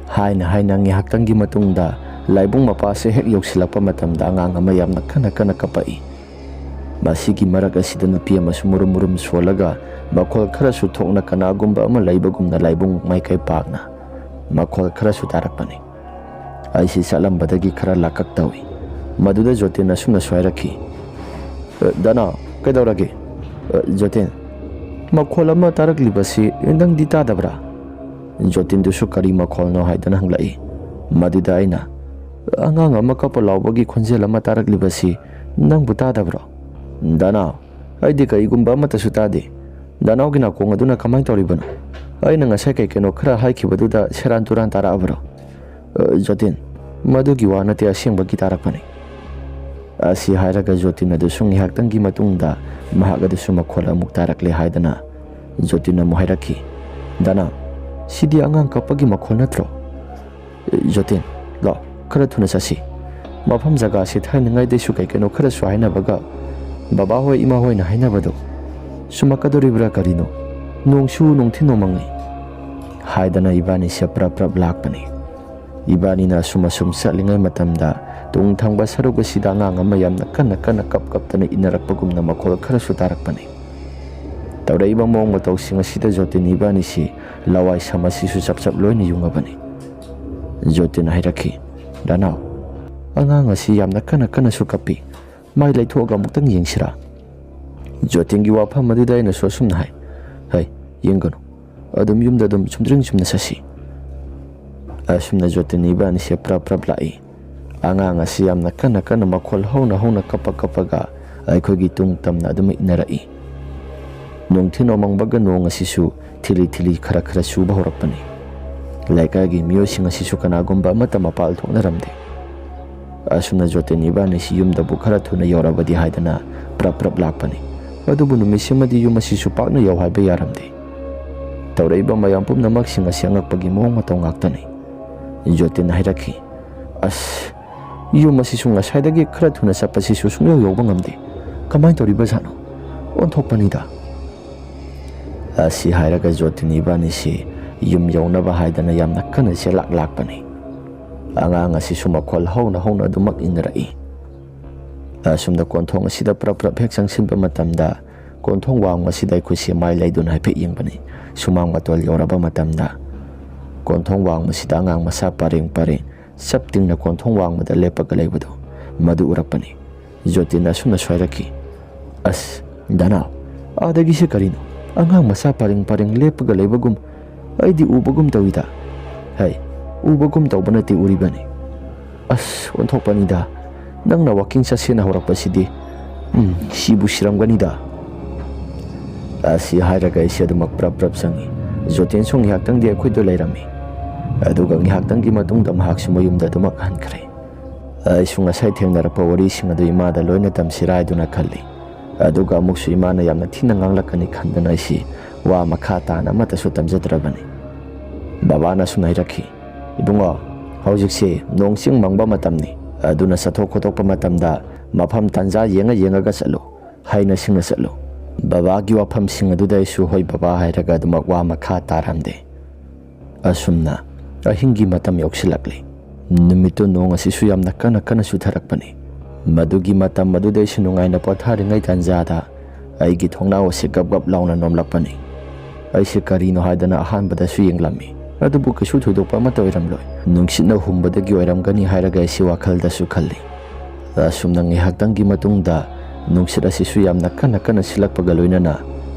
ꯍꯥꯏꯅ ꯍꯥꯏꯅ ꯉꯥꯏꯍꯥꯛꯇꯪꯒꯤ ꯃꯇꯨꯡꯗ ꯂꯥꯏꯕꯨꯡ ꯃꯄꯥꯁꯦ ꯍꯦꯛ ꯌꯧꯁꯤꯜꯂꯛꯄ ꯃꯇꯝꯗ ꯑꯉꯥꯡ ꯑꯃ ꯌꯥꯝꯅ ꯀꯟꯅ ꯀꯟꯅ ꯀꯞꯄꯛꯏ꯫ ꯃꯁꯤꯒꯤ ꯃꯔꯛ ꯑꯁꯤꯗ ꯅꯨꯄꯤ ꯑꯃꯁꯨ ꯃꯨꯔꯨꯝ ꯃꯨꯔꯨꯝ ꯁꯣꯜꯂꯒ ꯃꯈꯣꯜ ꯈꯔꯁꯨ ꯊꯣꯛꯅ ꯀꯅꯥꯒꯨꯝꯕ ꯑꯃ ꯂꯩꯕꯒꯨꯝꯅ ꯂꯥꯏꯕꯨꯡ ꯃꯥꯏꯀꯩ ꯄꯥꯛꯅ ꯃꯈꯣꯜ ꯈꯔꯁꯨ ꯇꯥꯔꯛꯄꯅꯤ꯫ ꯑꯩꯁꯤ ꯆꯠꯂꯝꯕꯗꯒꯤ ꯈꯔ ꯂꯥꯀꯛ ꯇꯧꯏ꯫ ꯃꯗꯨꯗ ꯖꯣꯇꯤꯟ ꯑꯁꯨꯝꯅꯁꯨ ꯍꯥꯏꯔꯛꯈꯤ, "ꯑ, ꯗꯅꯥ, ꯀꯩꯗꯧꯔꯒꯦ?" "ꯑ, ꯖꯣꯇꯤꯟ, ꯃꯈꯣꯜ ꯑꯃ ꯇꯥꯔꯛꯂꯤꯕꯁꯤ ꯅꯪꯗꯤ ꯇꯥꯗꯕ꯭ꯔꯥ?" ꯖꯣꯇꯤꯟꯗꯨꯁꯨ ꯀꯔꯤ ꯃꯈꯣꯜꯅꯣ ꯍꯥꯏꯗꯨꯅ ꯍꯪꯂꯛꯏ꯫ ꯃꯗꯨꯗ ꯑꯩꯅ, "ꯑꯉꯥꯡ ꯑꯃ ꯀꯞꯄ ꯂꯥꯎꯕꯒꯤ ꯈꯣꯟꯖꯦꯜ ꯑꯃ ꯇꯥꯔꯛꯂꯤꯕꯁꯤ ꯅꯪꯕꯨ ꯇꯥꯗꯕ꯭ꯔꯣ?" "ꯗꯅꯥ, ꯑꯩꯗꯤ ꯀꯔꯤꯒꯨꯝꯕ ꯑꯃꯠꯇꯁꯨ ꯇꯥꯗꯦ꯫ ꯗꯅꯥꯎꯒꯤ ꯅꯥꯀꯣꯡ ꯑꯗꯨꯅ ꯀꯃꯥꯏꯅ ꯇꯧꯔꯤꯕꯅꯣ? ꯑꯩꯅ ꯉꯁꯥꯏ ꯀꯩ ꯀꯩꯅꯣ ꯈꯔ ꯍꯥꯏꯈꯤꯕꯗꯨꯗ ꯁꯦꯔꯥꯟ ꯇꯨꯔꯥꯟ ꯇꯥꯔꯛꯑꯕ꯭ꯔꯣ?" "ꯑ, ꯖꯣꯇꯤꯟ, ꯃꯗꯨꯒꯤ ꯋꯥ ꯅꯠꯇꯦ, ꯑꯁꯦꯡꯕꯒꯤ ꯇꯥꯔꯛꯄꯅꯤ꯫" ꯑꯁꯤ ꯍꯥꯏꯔꯒ ꯖꯣꯇꯤꯟ ꯑꯗꯨꯁꯨ ꯉꯥꯏꯍꯥꯛꯇꯪꯒꯤ ꯃꯇꯨꯡꯗ ꯃꯍꯥꯛ ꯑꯗꯨꯁꯨ ꯃꯈꯣꯜ ꯑꯃꯨꯛ ꯇꯥꯔꯛꯂꯦ ꯍꯥꯏꯗꯅ ꯖꯣꯇꯤꯟ ꯑꯃꯨꯛ ꯍꯥꯏꯔꯛꯈꯤ, "ꯗꯅꯥ, ꯁꯤꯗꯤ ꯑꯉꯥꯡ ꯀꯞꯄꯒꯤ ꯃꯈꯣꯜ ꯅꯠꯇ꯭ꯔꯣ?" "ꯖꯣꯇꯤꯟ, ꯂꯥꯛ, ꯈꯔ ꯊꯨꯅ ꯆꯠꯁꯤ꯫ ꯃꯐꯝ ꯖꯒꯥꯁꯤ ꯊꯥꯏꯅꯉꯩꯗꯩꯁꯨ ꯀꯩ ꯀꯩꯅꯣ ꯈꯔꯁꯨ ꯍꯥꯏꯅꯕꯒ ꯕꯕꯥ ꯍꯣꯏ, ꯏꯃꯥ ꯍꯣꯏꯅ ꯍꯥꯏꯅꯕꯗꯣ ꯆꯨꯝꯃꯛꯀꯗꯧꯔꯤꯕ꯭ꯔꯥ ꯀꯔꯤꯅꯣ? ꯅꯣꯡꯁꯨ ꯅꯨꯡꯊꯤꯟ ꯅꯣꯡꯃꯪꯉꯤ," ꯍꯥꯏꯗꯅ ꯏꯕꯥꯅꯤꯁꯦ ꯄ꯭ꯔꯞ ꯄ꯭ꯔꯞ ꯂꯥꯛꯄꯅꯤ꯫ ꯏꯕꯥꯅꯤꯅ ꯑꯁꯨꯝ ꯑꯁꯨꯝ ꯆꯠꯂꯤꯉꯩ ꯃꯇꯝꯗ ꯇꯨꯡ ꯊꯪꯕ ꯁꯔꯨꯛ ꯑꯁꯤꯗ ꯑꯉꯥꯡ ꯑꯃ ꯌꯥꯝꯅ ꯀꯟꯅ ꯀꯟꯅ ꯀꯞ ꯀꯞꯇꯅ ꯏꯟꯅꯔꯛꯄꯒꯨꯝꯅ ꯃꯈꯣꯜ ꯈꯔꯁꯨ ꯇꯥꯔꯛꯄꯅꯤ꯫ ꯇꯧꯔꯛꯏꯕ ꯃꯑꯣꯡ ꯃꯇꯧꯁꯤꯡ ꯑꯁꯤꯗ ꯖꯣꯇꯤꯟ ꯏꯕꯥꯅꯤꯁꯤ ꯂꯋꯥꯏ ꯁꯝ ꯑꯁꯤꯁꯨ ꯆꯞ ꯆꯞ ꯂꯣꯏꯅ ꯌꯨꯡꯉꯕꯅꯤ꯫ ꯖꯣꯇꯤꯟ ꯍꯥꯏꯔꯛꯈꯤ, "ꯗꯅꯥꯎ, ꯑꯉꯥꯡ ꯑꯁꯤ ꯌꯥꯝꯅ ꯀꯟꯅ ꯀꯟꯅꯁꯨ ꯀꯞꯄꯤ꯫ ꯃꯥꯏ ꯂꯩꯊꯣꯛꯑꯒ ꯑꯃꯨꯛꯇꯪ ꯌꯦꯡꯁꯤꯔꯥ?" ꯖꯣꯇꯤꯟꯒꯤ ꯋꯥꯐꯝ ꯑꯗꯨꯗ ꯑꯩꯅꯁꯨ ꯑꯁꯨꯝꯅ ꯍꯥꯏ, "ꯍꯩ, ꯌꯦꯡꯒꯅꯨ꯫ ꯑꯗꯨꯝ ꯌꯨꯝꯗ ꯑꯗꯨꯝ ꯆꯨꯝꯗ꯭ꯔꯤꯡ ꯆꯨꯝꯅ ꯆꯠꯁꯤ꯫" ꯑꯁꯨꯝꯅ ꯖꯣꯇꯤꯟ ꯏꯕꯥꯅꯤꯁꯦ ꯄ꯭ꯔꯞ ꯄ꯭ꯔꯞ ꯂꯥꯛꯏ꯫ ꯑꯉꯥꯡ ꯑꯁꯤ ꯌꯥꯝꯅ ꯀꯟꯅ ꯀꯟꯅ ꯃꯈꯣꯜ ꯍꯧꯅ ꯍꯧꯅ ꯀꯞꯄ ꯀꯞꯄꯒ ꯑꯩꯈꯣꯏꯒꯤ ꯇꯨꯡ ꯇꯝꯅ ꯑꯗꯨꯝ ꯏꯟꯅꯔꯛꯏ꯫ ꯅꯨꯡꯊꯤꯜ ꯅꯣꯡꯃꯪꯕꯒ ꯅꯣꯡ ꯑꯁꯤꯁꯨ ꯊꯤꯂꯤ ꯊꯤꯂꯤ ꯈꯔ ꯈꯔ ꯆꯨꯕ ꯍꯧꯔꯛꯄꯅꯤ꯫ ꯂꯩꯀꯥꯏꯒꯤ ꯃꯤꯑꯣꯏꯁꯤꯡ ꯑꯁꯤꯁꯨ ꯀꯅꯥꯒꯨꯝꯕ ꯑꯃꯠꯇ ꯃꯄꯥꯜ ꯊꯣꯛꯅꯔꯝꯗꯦ꯫ ꯑꯁꯨꯝꯅ ꯖꯣꯇꯤꯟ ꯏꯕꯥꯅꯤꯁꯤ ꯌꯨꯝꯗꯕꯨ ꯈꯔ ꯊꯨꯅ ꯌꯧꯔꯕꯗꯤ ꯍꯥꯏꯗꯅ ꯄ꯭ꯔꯞ ꯄ꯭ꯔꯞ ꯂꯥꯛꯄꯅꯤ꯫ ꯑꯗꯨꯕꯨ ꯅꯨꯃꯤꯠꯁꯤꯃꯗꯤ ꯌꯨꯝ ꯑꯁꯤꯁꯨ ꯄꯥꯛꯅ ꯌꯧ ꯍꯥꯏꯕ ꯌꯥꯔꯝꯗꯦ꯫ ꯇꯧꯔꯛꯏꯕ ꯃꯌꯥꯝ ꯄꯨꯝꯅꯃꯛꯁꯤꯡ ꯑꯁꯤ ꯑꯉꯛꯄꯒꯤ ꯃꯑꯣꯡ ꯃꯇꯧ ꯉꯥꯛꯇꯅꯤ꯫ ꯖꯣꯇꯤꯟ ꯍꯥꯏꯔꯛꯈꯤ, "ꯑꯁ, ꯌꯨꯝ ꯑꯁꯤꯁꯨ ꯉꯁꯥꯏꯗꯒꯤ ꯈꯔ ꯊꯨꯅ ꯆꯠꯄꯁꯤꯁꯨ ꯁꯨꯡꯌꯧ ꯌꯧꯕ ꯉꯝꯗꯦ꯫ ꯀꯃꯥꯏꯅ ꯇꯧꯔꯤꯕꯖꯥꯠꯅꯣ? ꯑꯣꯟꯊꯣꯛꯄꯅꯤꯗ꯫" ꯑꯁꯤ ꯍꯥꯏꯔꯒ ꯖꯣꯇꯤꯟ ꯏꯕꯥꯅꯤꯁꯤ ꯌꯨꯝ ꯌꯧꯅꯕ ꯍꯥꯏꯗꯅ ꯌꯥꯝꯅ ꯀꯟꯅ ꯆꯦꯜꯂꯛ ꯂꯥꯛꯄꯅꯤ꯫ ꯑꯉꯥꯡ ꯑꯁꯤꯁꯨ ꯃꯈꯣꯜ ꯍꯧꯅ ꯍꯧꯅ ꯑꯗꯨꯃꯛ ꯏꯟꯅꯔꯛꯏ꯫ ꯑꯁꯨꯝꯅ ꯀꯣꯟꯊꯣꯡ ꯑꯁꯤꯗ ꯄ꯭ꯔꯞ ꯄ꯭ꯔꯞ ꯍꯦꯛ ꯆꯪꯁꯤꯟꯕ ꯃꯇꯝꯗ, ꯀꯣꯟꯊꯣꯡ ꯋꯥꯡꯃꯁꯤꯗ ꯑꯩꯈꯣꯏꯁꯦ ꯃꯥꯏ ꯂꯩꯗꯨꯅ ꯍꯥꯏꯐꯦꯠ ꯌꯦꯡꯕꯅꯤ꯫ ꯁꯨꯃꯥꯡ ꯃꯇꯣꯜ ꯌꯧꯔꯕ ꯃꯇꯝꯗ, ꯀꯣꯟꯊꯣꯡ ꯋꯥꯡꯃꯁꯤꯗ ꯑꯉꯥꯡ ꯃꯆꯥ ꯄꯔꯦꯡ ꯄꯔꯦꯡ ꯆꯞ ꯇꯤꯡꯅ ꯀꯣꯟꯊꯣꯡ ꯋꯥꯡꯃꯗ ꯂꯦꯞꯄꯒ ꯂꯩꯕꯗꯨ, ꯃꯗꯨ ꯎꯔꯛꯄꯅꯤ꯫ ꯖꯣꯇꯤꯟ ꯑꯁꯨꯝꯅ ꯁꯣꯏꯔꯛꯈꯤ, "ꯑꯁ, ꯗꯅꯥ, ꯑꯥꯗꯒꯤꯁꯦ ꯀꯔꯤꯅꯣ? ꯑꯉꯥꯡ ꯃꯆꯥ ꯄꯔꯦꯡ ꯄꯔꯦꯡ ꯂꯦꯞꯄꯒ ꯂꯩꯕꯒꯨꯝ ꯑꯩꯗꯤ ꯎꯕꯒꯨꯝ ꯇꯧꯏꯗ꯫" "ꯍꯩ, ꯎꯕꯒꯨꯝ ꯇꯧꯕ ꯅꯠꯇꯦ, ꯎꯔꯤꯕꯅꯤ꯫ ꯑꯁ, ꯑꯣꯟꯊꯣꯛꯄꯅꯤꯗ, ꯅꯪꯅ ꯋꯥꯀꯤꯡ ꯆꯠꯁꯦꯅ ꯍꯧꯔꯛꯄꯁꯤꯗꯤ꯫ ꯎꯝ, ꯁꯤꯕꯨ ꯁꯤꯔꯝꯒꯅꯤꯗ꯫" ꯑꯁꯤ ꯍꯥꯏꯔꯒ ꯑꯩꯁꯦ ꯑꯗꯨꯃꯛ ꯄ꯭ꯔꯞ ꯄ꯭ꯔꯞ ꯆꯪꯉꯤ꯫ ꯖꯣꯇꯤꯟꯁꯨ ꯉꯥꯏꯍꯥꯛꯇꯪꯗꯤ ꯑꯩꯈꯣꯏꯗ ꯂꯩꯔꯝꯃꯤ꯫ ꯑꯗꯨꯒ ꯉꯥꯏꯍꯥꯛꯇꯪꯒꯤ ꯃꯇꯨꯡꯗ ꯃꯍꯥꯛꯁꯨ ꯃꯌꯨꯝꯗ ꯑꯗꯨꯃꯛ ꯍꯟꯈ꯭ꯔꯦ꯫ ꯑꯩꯁꯨ ꯉꯁꯥꯏ ꯊꯦꯡꯅꯔꯛꯄ ꯋꯥꯔꯤꯁꯤꯡ ꯑꯗꯨ ꯏꯃꯥꯗ ꯂꯣꯏꯅ ꯇꯝꯁꯤꯔꯥ ꯍꯥꯏꯗꯨꯅ ꯈꯜꯂꯤ꯫ ꯑꯗꯨꯒ ꯑꯃꯨꯛꯁꯨ ꯏꯃꯥꯅ ꯌꯥꯝꯅ ꯊꯤꯅ ꯉꯥꯡꯂꯛꯀꯅꯤ ꯈꯟꯗꯅ ꯑꯩꯁꯤ ꯋꯥ ꯃꯈꯥ ꯇꯥꯅ ꯑꯃꯠꯇꯁꯨ ꯇꯝꯖꯗ꯭ꯔꯕꯅꯤ꯫ ꯕꯕꯥꯅ ꯁꯨꯝ ꯍꯥꯏꯔꯛꯈꯤ, "ꯏꯕꯨꯡꯉꯣ, ꯍꯧꯖꯤꯛꯁꯤ ꯅꯣꯡ ꯆꯤꯡ ꯃꯪꯕ ꯃꯇꯝꯅꯤ꯫ ꯑꯗꯨꯅ ꯆꯠꯊꯣꯛ ꯈꯣꯠꯇꯣꯛꯄ ꯃꯇꯝꯗ ꯃꯐꯝ ꯇꯥꯟꯖꯥ ꯌꯦꯡꯉ ꯌꯦꯡꯉꯒ ꯆꯠꯂꯨ, ꯍꯩꯅ ꯁꯤꯡꯅ ꯆꯠꯂꯨ꯫" ꯕꯕꯥꯒꯤ ꯋꯥꯐꯝꯁꯤꯡ ꯑꯗꯨꯗ ꯑꯩꯁꯨ "ꯍꯣꯏ ꯕꯕꯥ" ꯍꯥꯏꯔꯒ ꯑꯗꯨꯃꯛ ꯋꯥ ꯃꯈꯥ ꯇꯥꯔꯝꯗꯦ꯫ ꯑꯁꯨꯝꯅ ꯑꯍꯤꯡꯒꯤ ꯃꯇꯝ ꯌꯧꯁꯤꯜꯂꯛꯂꯤ꯫ ꯅꯨꯃꯤꯠꯇꯨ ꯅꯣꯡ ꯑꯁꯤꯁꯨ ꯌꯥꯝꯅ ꯀꯟꯅ ꯀꯟꯅ ꯆꯨꯊꯔꯛꯄꯅꯤ꯫ ꯃꯗꯨꯒꯤ ꯃꯇꯝ ꯑꯗꯨꯗ ꯑꯩꯁꯨ ꯅꯨꯡꯉꯥꯏꯅ ꯄꯣꯊꯥꯔꯤꯉꯩ ꯇꯥꯟꯖꯥꯗ ꯑꯩꯒꯤ ꯊꯣꯡꯅꯥꯎ ꯑꯁꯤ ꯒꯞ ꯒꯞ ꯂꯥꯎꯅ ꯅꯣꯝꯂꯛꯄꯅꯤ꯫ ꯑꯩꯁꯦ ꯀꯔꯤꯅꯣ ꯍꯥꯏꯗꯅ ꯑꯍꯥꯟꯕꯗꯁꯨ ꯌꯦꯡꯂꯝꯃꯤ, ꯑꯗꯨꯕꯨ ꯀꯩꯁꯨ ꯊꯣꯏꯗꯣꯛꯄ ꯑꯃꯠꯇ ꯑꯣꯏꯔꯝꯂꯣꯏ꯫ ꯅꯨꯡꯁꯤꯠꯅ ꯍꯨꯝꯕꯗꯒꯤ ꯑꯣꯏꯔꯝꯒꯅꯤ ꯍꯥꯏꯔꯒ ꯑꯩꯁꯤ ꯋꯥꯈꯜꯗꯁꯨ ꯈꯜꯂꯤ꯫ ꯑꯁꯨꯝꯅ ꯉꯥꯏꯍꯥꯛꯇꯪꯒꯤ ꯃꯇꯨꯡꯗ ꯅꯨꯡꯁꯤꯠ ꯑꯁꯤꯁꯨ ꯌꯥꯝꯅ ꯀꯟꯅ ꯀꯟꯅ ꯁꯤꯜꯂꯛꯄꯒ ꯂꯣꯏꯅꯅ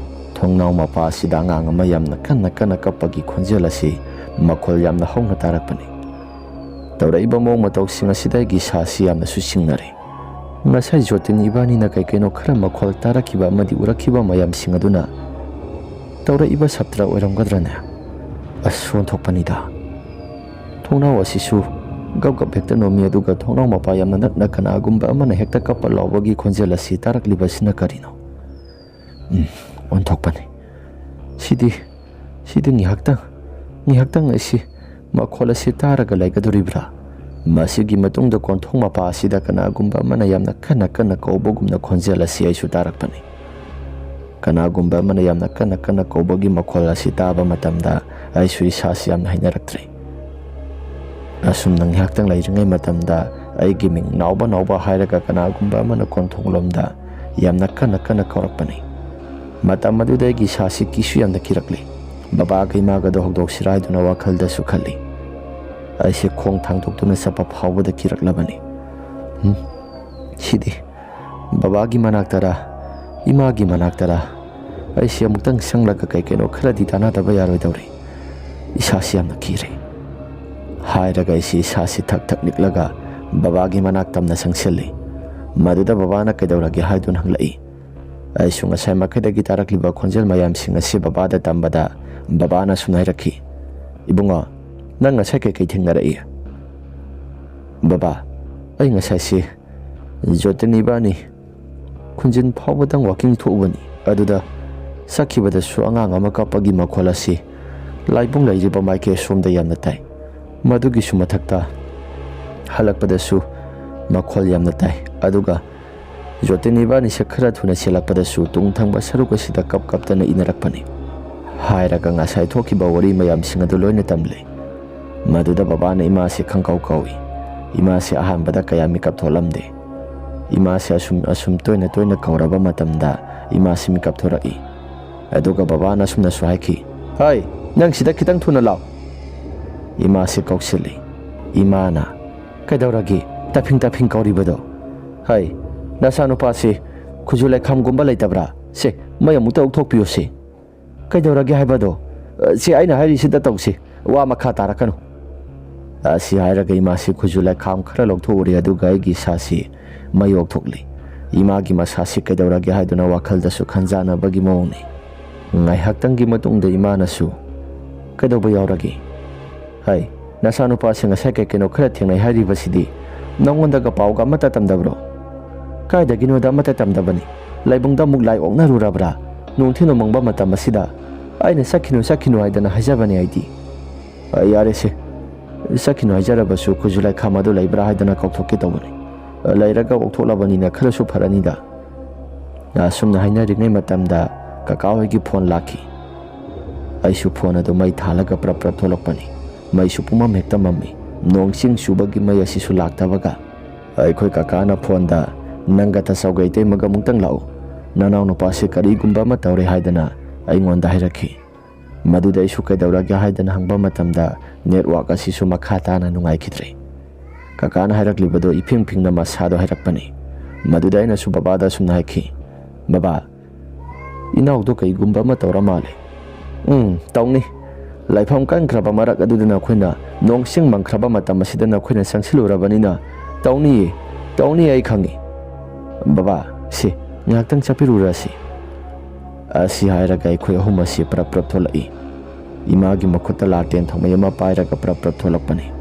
ꯊꯣꯡꯅꯥꯎ ꯃꯄꯥ ꯑꯁꯤꯗ ꯑꯉꯥꯡ ꯑꯃ ꯌꯥꯝꯅ ꯀꯟꯅ ꯀꯟꯅ ꯀꯞꯄꯒꯤ ꯈꯣꯟꯖꯦꯜ ꯑꯁꯤ ꯃꯈꯣꯜ ꯌꯥꯝꯅ ꯍꯧꯅ ꯇꯥꯔꯛꯄꯅꯤ꯫ ꯇꯧꯔꯛꯏꯕ ꯃꯑꯣꯡ ꯃꯇꯧꯁꯤꯡ ꯑꯁꯤꯗ ꯑꯩꯒꯤ ꯏꯁꯥꯁꯤ ꯌꯥꯝꯅꯁꯨ ꯆꯤꯡꯅꯔꯦ꯫ ꯉꯁꯥꯏ ꯖꯣꯇꯤꯟ ꯏꯕꯥꯅꯤꯅ ꯀꯩ ꯀꯩꯅꯣ ꯈꯔ ꯃꯈꯣꯜ ꯇꯥꯔꯛꯈꯤꯕ ꯑꯃꯗꯤ ꯎꯔꯛꯈꯤꯕ ꯃꯌꯥꯝꯁꯤꯡ ꯑꯗꯨꯅ ꯇꯧꯔꯛꯏꯕ ꯁꯞꯇ꯭ꯔ ꯑꯣꯏꯔꯝꯒꯗ꯭ꯔꯅꯦ? ꯑꯁ, ꯑꯣꯟꯊꯣꯛꯄꯅꯤꯗ꯫ ꯊꯣꯡꯅꯥꯎ ꯑꯁꯤꯁꯨ ꯒꯞ ꯒꯞ ꯍꯦꯛꯇ ꯅꯣꯝꯃꯤ, ꯑꯗꯨꯒ ꯊꯣꯡꯅꯥꯎ ꯃꯄꯥ ꯌꯥꯝꯅ ꯅꯛꯅ ꯀꯅꯥꯒꯨꯝꯕ ꯑꯃꯅ ꯍꯦꯛꯇ ꯀꯞꯄ ꯂꯥꯎꯕꯒꯤ ꯈꯣꯟꯖꯦꯜ ꯑꯁꯤ ꯇꯥꯔꯛꯂꯤꯕꯁꯤꯅ ꯀꯔꯤꯅꯣ? ꯎꯝ, ꯑꯣꯟꯊꯣꯛꯄꯅꯤ꯫ ꯁꯤꯗꯤ, ꯁꯤꯗꯤ ꯉꯥꯏꯍꯥꯛꯇꯪ, ꯉꯥꯏꯍꯥꯛꯇꯪ ꯑꯩꯁꯤ ꯃꯈꯣꯜ ꯑꯁꯤ ꯇꯥꯔꯒ ꯂꯩꯒꯗꯧꯔꯤꯕ꯭ꯔꯥ? ꯃꯁꯤꯒꯤ ꯃꯇꯨꯡꯗ ꯀꯣꯟꯊꯣꯡ ꯃꯄꯥ ꯑꯁꯤꯗ ꯀꯅꯥꯒꯨꯝꯕ ꯑꯃꯅ ꯌꯥꯝꯅ ꯀꯟꯅ ꯀꯟꯅ ꯀꯧꯕꯒꯨꯝꯅ ꯈꯣꯟꯖꯦꯜ ꯑꯁꯤ ꯑꯩꯁꯨ ꯇꯥꯔꯛꯄꯅꯤ꯫ ꯀꯅꯥꯒꯨꯝꯕ ꯑꯃꯅ ꯌꯥꯝꯅ ꯀꯟꯅ ꯀꯟꯅ ꯀꯧꯕꯒꯤ ꯃꯈꯣꯜ ꯑꯁꯤ ꯇꯥꯕ ꯃꯇꯝꯗ ꯑꯩꯁꯨ ꯏꯁꯥꯁꯤ ꯌꯥꯝꯅ ꯍꯩꯅꯔꯛꯇ꯭ꯔꯦ꯫ ꯑꯁꯨꯝꯅ ꯉꯥꯏꯍꯥꯛꯇꯪ ꯂꯩꯔꯤꯉꯩ ꯃꯇꯝꯗ ꯑꯩꯒꯤ ꯃꯤꯡ ꯅꯥꯎꯕ, ꯅꯥꯎꯕ ꯍꯥꯏꯔꯒ ꯀꯅꯥꯒꯨꯝꯕ ꯑꯃꯅ ꯀꯣꯟꯊꯣꯡꯂꯣꯝꯗ ꯌꯥꯝꯅ ꯀꯟꯅ ꯀꯟꯅ ꯀꯧꯔꯛꯄꯅꯤ꯫ ꯃꯇꯝ ꯑꯗꯨꯗ ꯑꯩꯒꯤ ꯏꯁꯥꯁꯤ ꯀꯤꯁꯨ ꯌꯥꯝꯅ ꯀꯤꯔꯛꯂꯤ꯫ ꯕꯕꯥꯒ ꯏꯃꯥꯒꯗꯣ ꯍꯧꯗꯣꯛꯁꯤꯔꯥ ꯍꯥꯏꯗꯨꯅ ꯋꯥꯈꯜꯗꯁꯨ ꯈꯜꯂꯤ꯫ ꯑꯩꯁꯦ ꯈꯣꯡ ꯊꯥꯡꯗꯣꯛꯇꯨꯅ ꯆꯠꯄ ꯐꯥꯎꯕꯗ ꯀꯤꯔꯛꯂꯕꯅꯤ꯫ ꯍꯨꯝ, ꯁꯤꯗꯤ ꯕꯕꯥꯒꯤ ꯃꯅꯥꯛꯇꯔꯥ, ꯏꯃꯥꯒꯤ ꯃꯅꯥꯛꯇꯔꯥ? ꯑꯩꯁꯦ ꯑꯃꯨꯛꯇꯪ ꯆꯪꯂꯒ ꯀꯩ ꯀꯩꯅꯣ ꯈꯔꯗꯤ ꯇꯥꯟꯅꯗꯕ ꯌꯥꯔꯣꯏꯗꯧꯔꯤ꯫ ꯏꯁꯥꯁꯤ ꯌꯥꯝꯅ ꯀꯤꯔꯦ꯫ ꯍꯥꯏꯔꯒ ꯑꯩꯁꯤ ꯏꯁꯥꯁꯤ ꯊꯛ ꯊꯛ ꯅꯤꯛꯂꯒ ꯕꯕꯥꯒꯤ ꯃꯅꯥꯛ ꯇꯝꯅ ꯆꯪꯁꯤꯜꯂꯤ꯫ ꯃꯗꯨꯗ ꯕꯕꯥꯅ ꯀꯩꯗꯧꯔꯒꯦ ꯍꯥꯏꯗꯨꯅ ꯍꯪꯂꯛꯏ꯫ ꯑꯩꯁꯨ ꯉꯁꯥꯏ ꯃꯈꯩꯗꯒꯤ ꯇꯥꯔꯛꯂꯤꯕ ꯈꯣꯟꯖꯦꯜ ꯃꯌꯥꯝꯁꯤꯡ ꯑꯁꯤ ꯕꯕꯥꯗ ꯇꯝꯕꯗ ꯕꯕꯥꯅ ꯁꯨꯝ ꯍꯥꯏꯔꯛꯈꯤ, "ꯏꯕꯨꯡꯉꯣ, ꯅꯪ ꯉꯁꯥꯏ ꯀꯩꯀꯩ ꯊꯦꯡꯅꯔꯛꯏ?" "ꯕꯕꯥ, ꯑꯩ ꯉꯁꯥꯏꯁꯤ ꯖꯣꯇꯤꯟ ꯏꯕꯥꯅꯤ ꯈꯨꯟꯖꯤꯟ ꯐꯥꯎꯕꯗꯪ ꯋꯥꯀꯤꯡ ꯊꯣꯛꯎꯕꯅꯤ꯫ ꯑꯗꯨꯗ ꯆꯠꯈꯤꯕꯗꯁꯨ ꯑꯉꯥꯡ ꯑꯃ ꯀꯞꯄꯒꯤ ꯃꯈꯣꯜ ꯑꯁꯤ ꯂꯥꯏꯕꯨꯡ ꯂꯩꯔꯤꯕ ꯃꯥꯏꯀꯩ ꯑꯁꯣꯝꯗ ꯌꯥꯝꯅ ꯇꯥꯏ꯫ ꯃꯗꯨꯒꯤꯁꯨ ꯃꯊꯛꯇ ꯍꯜꯂꯛꯄꯗꯁꯨ ꯃꯈꯣꯜ ꯌꯥꯝꯅ ꯇꯥꯏ꯫ ꯑꯗꯨꯒ ꯖꯣꯇꯤꯟ ꯏꯕꯥꯅꯤꯁꯦ ꯈꯔ ꯊꯨꯅ ꯆꯦꯜꯂꯛꯄꯗꯁꯨ ꯇꯨꯡ ꯊꯪꯕ ꯁꯔꯨꯛ ꯑꯁꯤꯗ ꯀꯞ ꯀꯞꯇꯅ ꯏꯅꯔꯛꯄꯅꯤ" ꯍꯥꯏꯔꯒ ꯉꯁꯥꯏ ꯊꯣꯛꯈꯤꯕ ꯋꯥꯔꯤ ꯃꯌꯥꯝꯁꯤꯡ ꯑꯗꯨ ꯂꯣꯏꯅ ꯇꯝꯂꯦ꯫ ꯃꯗꯨꯗ ꯕꯕꯥꯅ ꯏꯃꯥꯁꯤ ꯈꯪꯀꯧ ꯀꯧꯏ꯫ ꯏꯃꯥꯁꯤ ꯑꯍꯥꯟꯕꯗ ꯀꯌꯥ ꯃꯤꯀꯞ ꯊꯣꯛꯂꯝꯗꯦ꯫ ꯏꯃꯥꯁꯤ ꯑꯁꯨꯝ ꯑꯁꯨꯝ ꯇꯣꯏꯅ ꯇꯣꯏꯅ ꯀꯧꯔꯕ ꯃꯇꯝꯗ ꯏꯃꯥꯁꯤ ꯃꯤꯀꯞ ꯊꯣꯔꯛꯏ꯫ ꯑꯗꯨꯒ ꯕꯕꯥꯅ ꯑꯁꯨꯝꯅꯁꯨ ꯍꯥꯏꯈꯤ, "ꯍꯩ, ꯅꯪ ꯁꯤꯗ ꯈꯤꯇꯪ ꯊꯨꯅ ꯂꯥꯛ!" ꯏꯃꯥꯁꯤ ꯀꯧꯁꯤꯜꯂꯤ꯫ ꯏꯃꯥꯅ, "ꯀꯩꯗꯧꯔꯒꯦ? ꯇꯞꯐꯤꯡ ꯇꯞꯐꯤꯡ ꯀꯧꯔꯤꯕꯗꯣ꯫ ꯍꯩ, ꯅꯆꯥꯅꯨꯄꯥꯁꯤ ꯈꯨꯖꯨ ꯂꯩꯈꯥꯝꯒꯨꯝꯕ ꯂꯩꯇꯕ꯭ꯔꯥ? ꯁꯦ, ꯃꯩ ꯑꯃꯨꯛꯇ ꯑꯣꯛꯊꯣꯛꯄꯤꯌꯨꯁꯦ꯫ ꯀꯩꯗꯧꯔꯒꯦ ꯍꯥꯏꯕꯗꯣ? ꯑ, ꯁꯦ, ꯑꯩꯅ ꯍꯥꯏꯔꯤꯁꯤꯗ ꯇꯧꯁꯤ꯫ ꯋꯥ ꯃꯈꯥ ꯇꯥꯔꯛꯀꯅꯨ"꯫ ꯑꯁꯤ ꯍꯥꯏꯔꯒ ꯏꯃꯥꯁꯤ ꯈꯨꯖꯨ ꯂꯩꯈꯥꯝ ꯈꯔ ꯂꯧꯊꯣꯛꯎꯔꯦ, ꯑꯗꯨꯒ ꯑꯩꯒꯤ ꯏꯁꯥꯁꯤ ꯃꯩ ꯑꯣꯛꯊꯣꯛꯂꯤ꯫ ꯏꯃꯥꯒꯤ ꯃꯁꯥꯁꯤ ꯀꯩꯗꯧꯔꯒꯦ ꯍꯥꯏꯗꯨꯅ ꯋꯥꯈꯜꯗꯁꯨ ꯈꯟꯖꯥꯟꯅꯕꯒꯤ ꯃꯑꯣꯡꯅꯤ꯫ ꯉꯥꯏꯍꯥꯛꯇꯪꯒꯤ ꯃꯇꯨꯡꯗ ꯏꯃꯥꯅꯁꯨ, "ꯀꯩꯗꯧꯕ ꯌꯥꯎꯔꯒꯦ? ꯍꯩ, ꯅꯆꯥꯅꯨꯄꯥꯁꯤ ꯉꯁꯥꯏ ꯀꯩ ꯀꯩꯅꯣ ꯈꯔ ꯊꯦꯡꯅꯩ ꯍꯥꯏꯔꯤꯕꯁꯤꯗꯤ ꯅꯉꯣꯟꯗꯒ ꯄꯥꯎꯒ ꯑꯃꯠꯇ ꯇꯝꯗꯕ꯭ꯔꯣ?" "ꯀꯥꯏꯗꯒꯤꯅꯣꯗ ꯑꯃꯠꯇ ꯇꯝꯗꯕꯅꯤ꯫ ꯂꯥꯏꯕꯨꯡꯗ ꯑꯃꯨꯛ ꯂꯥꯏ ꯑꯣꯛꯅꯔꯨꯔꯕ꯭ꯔꯥ? ꯅꯨꯡꯊꯤꯜ ꯃꯪꯕ ꯃꯇꯝ ꯑꯁꯤꯗ?" "ꯑꯩꯅ ꯆꯠꯈꯤꯅꯨ, ꯆꯠꯈꯤꯅꯨ ꯍꯥꯏꯗꯅ ꯍꯥꯏꯖꯕꯅꯦ ꯑꯩꯗꯤ"꯫ "ꯑ, ꯌꯥꯔꯦꯁꯦ꯫ ꯆꯠꯈꯤꯅꯨ ꯍꯥꯏꯖꯔꯕꯁꯨ ꯈꯨꯖꯨ ꯂꯩꯈꯥꯝ ꯑꯗꯨ ꯂꯩꯕ꯭ꯔꯥ ꯍꯥꯏꯗꯅ ꯀꯧꯊꯣꯛꯀꯦ ꯇꯧꯕꯅꯤ꯫ ꯑ, ꯂꯩꯔꯒ ꯑꯣꯛꯊꯣꯛꯂꯕꯅꯤꯅ ꯈꯔꯁꯨ ꯐꯔꯅꯤꯗ"꯫ ꯑꯁꯨꯝꯅ ꯍꯥꯏꯅꯔꯤꯉꯩ ꯃꯇꯝꯗ ꯀꯀꯥ ꯍꯣꯏꯒꯤ ꯐꯣꯟ ꯂꯥꯛꯈꯤ꯫ ꯑꯩꯁꯨ ꯐꯣꯟ ꯑꯗꯨ ꯃꯩ ꯊꯥꯜꯂꯒ ꯄ꯭ꯔꯞ ꯄ꯭ꯔꯞ ꯊꯣꯛꯂꯛꯄꯅꯤ꯫ ꯃꯩꯁꯨ ꯄꯨꯝꯃꯝ ꯍꯦꯛꯇ ꯃꯝꯃꯤ꯫ ꯅꯣꯡ ꯆꯤꯡ ꯆꯨꯕꯒꯤ ꯃꯩ ꯑꯁꯤꯁꯨ ꯂꯥꯛꯇꯕꯒ, ꯑꯩꯈꯣꯏ ꯀꯀꯥꯅ ꯐꯣꯟꯗ, "ꯅꯪꯒ ꯇꯥꯆꯧꯒ ꯏꯇꯩꯃꯒ ꯑꯃꯨꯛꯇꯪ ꯂꯥꯛꯎ, ꯅꯅꯥꯎ ꯅꯨꯄꯥꯁꯦ ꯀꯔꯤꯒꯨꯝꯕ ꯑꯃ ꯇꯧꯔꯦ" ꯍꯥꯏꯗꯅ ꯑꯩꯉꯣꯟꯗ ꯍꯥꯏꯔꯛꯈꯤ꯫ ꯃꯗꯨꯗ ꯑꯩꯁꯨ ꯀꯩꯗꯧꯔꯒꯦ ꯍꯥꯏꯗꯅ ꯍꯪꯕ ꯃꯇꯝꯗ, ꯅꯦꯠꯋꯥꯛ ꯑꯁꯤꯁꯨ ꯃꯈꯥ ꯇꯥꯅ ꯅꯨꯡꯉꯥꯏꯈꯤꯗ꯭ꯔꯦ꯫ ꯀꯀꯥꯅ ꯍꯥꯏꯔꯛꯂꯤꯕꯗꯨ ꯏꯐꯤꯡ ꯐꯤꯡꯅ ꯃꯁꯥꯗꯣ ꯍꯥꯏꯔꯛꯄꯅꯤ꯫ ꯃꯗꯨꯗ ꯑꯩꯅꯁꯨ ꯕꯕꯥꯗ ꯑꯁꯨꯝꯅ ꯍꯥꯏꯈꯤ, "ꯕꯕꯥ, ꯏꯅꯥꯎꯗꯣ ꯀꯩꯒꯨꯝꯕ ꯑꯃ ꯇꯧꯔ ꯃꯥꯜꯂꯦ꯫ ꯎꯝ, ꯇꯧꯅꯤ꯫ ꯂꯥꯏꯐꯝ ꯀꯟꯈ꯭ꯔꯕ ꯃꯔꯛ ꯑꯗꯨꯗ ꯅꯈꯣꯏꯅ, ꯅꯣꯡ ꯆꯤꯡ ꯃꯪꯈ꯭ꯔꯕ ꯃꯇꯝ ꯑꯁꯤꯗ ꯅꯈꯣꯏꯅ ꯆꯪꯁꯤꯜꯂꯨꯔꯕꯅꯤꯅ, ꯇꯧꯅꯤꯌꯦ, ꯇꯧꯅꯤ, ꯑꯩ ꯈꯪꯉꯤ꯫ ꯕꯕꯥ, ꯁꯤ, ꯉꯥꯏꯍꯥꯛꯇꯪ ꯆꯠꯄꯤꯔꯨꯔꯁꯤ"꯫ ꯑꯁꯤ ꯍꯥꯏꯔꯒ ꯑꯩꯈꯣꯏ ꯑꯍꯨꯝ ꯑꯁꯤ ꯄ꯭ꯔꯞ ꯄ꯭ꯔꯞ ꯊꯣꯛꯂꯛꯏ꯫ ꯏꯃꯥꯒꯤ ꯃꯈꯨꯠꯇ ꯂꯥꯇꯦꯟ ꯊꯧꯃꯩ ꯑꯃ ꯄꯥꯏꯔꯒ ꯄ꯭ꯔꯞ ꯄ꯭ꯔꯞ ꯊꯣꯛꯂꯛꯄꯅꯤ꯫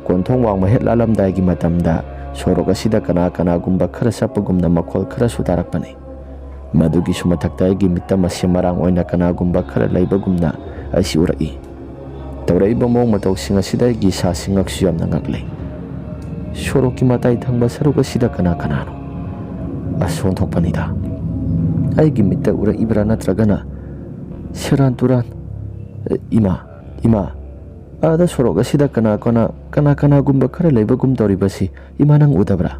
ꯀꯣꯟꯊꯣꯡ ꯋꯥꯡꯃ ꯍꯦꯛ ꯂꯥꯜꯂꯝꯗꯥꯏꯒꯤ ꯃꯇꯝꯗ ꯁꯣꯔꯣꯛ ꯑꯁꯤꯗ ꯀꯅꯥ ꯀꯅꯥꯒꯨꯝꯕ ꯈꯔ ꯆꯠꯄꯒꯨꯝꯅ ꯃꯈꯣꯜ ꯈꯔꯁꯨ ꯇꯥꯔꯛꯄꯅꯤ꯫ ꯃꯗꯨꯒꯤꯁꯨ ꯃꯊꯛꯇ ꯑꯩꯒꯤ ꯃꯤꯠꯇ ꯃꯁꯤ ꯃꯔꯥꯡ ꯑꯣꯏꯅ ꯀꯅꯥꯒꯨꯝꯕ ꯈꯔ ꯂꯩꯕꯒꯨꯝꯅ ꯑꯩꯁꯤ ꯎꯔꯛꯏ꯫ ꯇꯧꯔꯛꯏꯕ ꯃꯑꯣꯡ ꯃꯇꯧꯁꯤꯡ ꯑꯁꯤꯗ ꯑꯩꯒꯤ ꯏꯁꯥꯁꯤ ꯉꯛꯁꯨ ꯌꯥꯝꯅ ꯉꯛꯂꯦ꯫ ꯁꯣꯔꯣꯛꯀꯤ ꯃꯇꯥꯏ ꯊꯪꯕ ꯁꯔꯨꯛ ꯑꯁꯤꯗ ꯀꯅꯥ ꯀꯅꯥꯅꯣ? ꯑꯁ, ꯑꯣꯟꯊꯣꯛꯄꯅꯤꯗ꯫ ꯑꯩꯒꯤ ꯃꯤꯠꯇ ꯎꯔꯛꯏꯕ꯭ꯔꯥ ꯅꯠꯇ꯭ꯔꯒꯅ ꯁꯦꯔꯥꯟ ꯇꯨꯔꯥꯟ? ꯑꯦ, ꯏꯃꯥ, ꯏꯃꯥ, ꯑꯥꯗ ꯁꯣꯔꯣꯛ ꯑꯁꯤꯗ ꯀꯅꯥ ꯀꯅꯥ, ꯀꯅꯥ ꯀꯅꯥꯒꯨꯝꯕ ꯈꯔ ꯂꯩꯕꯒꯨꯝ ꯇꯧꯔꯤꯕꯁꯤ ꯏꯃꯥ ꯅꯪ ꯎꯗꯕ꯭ꯔꯥ?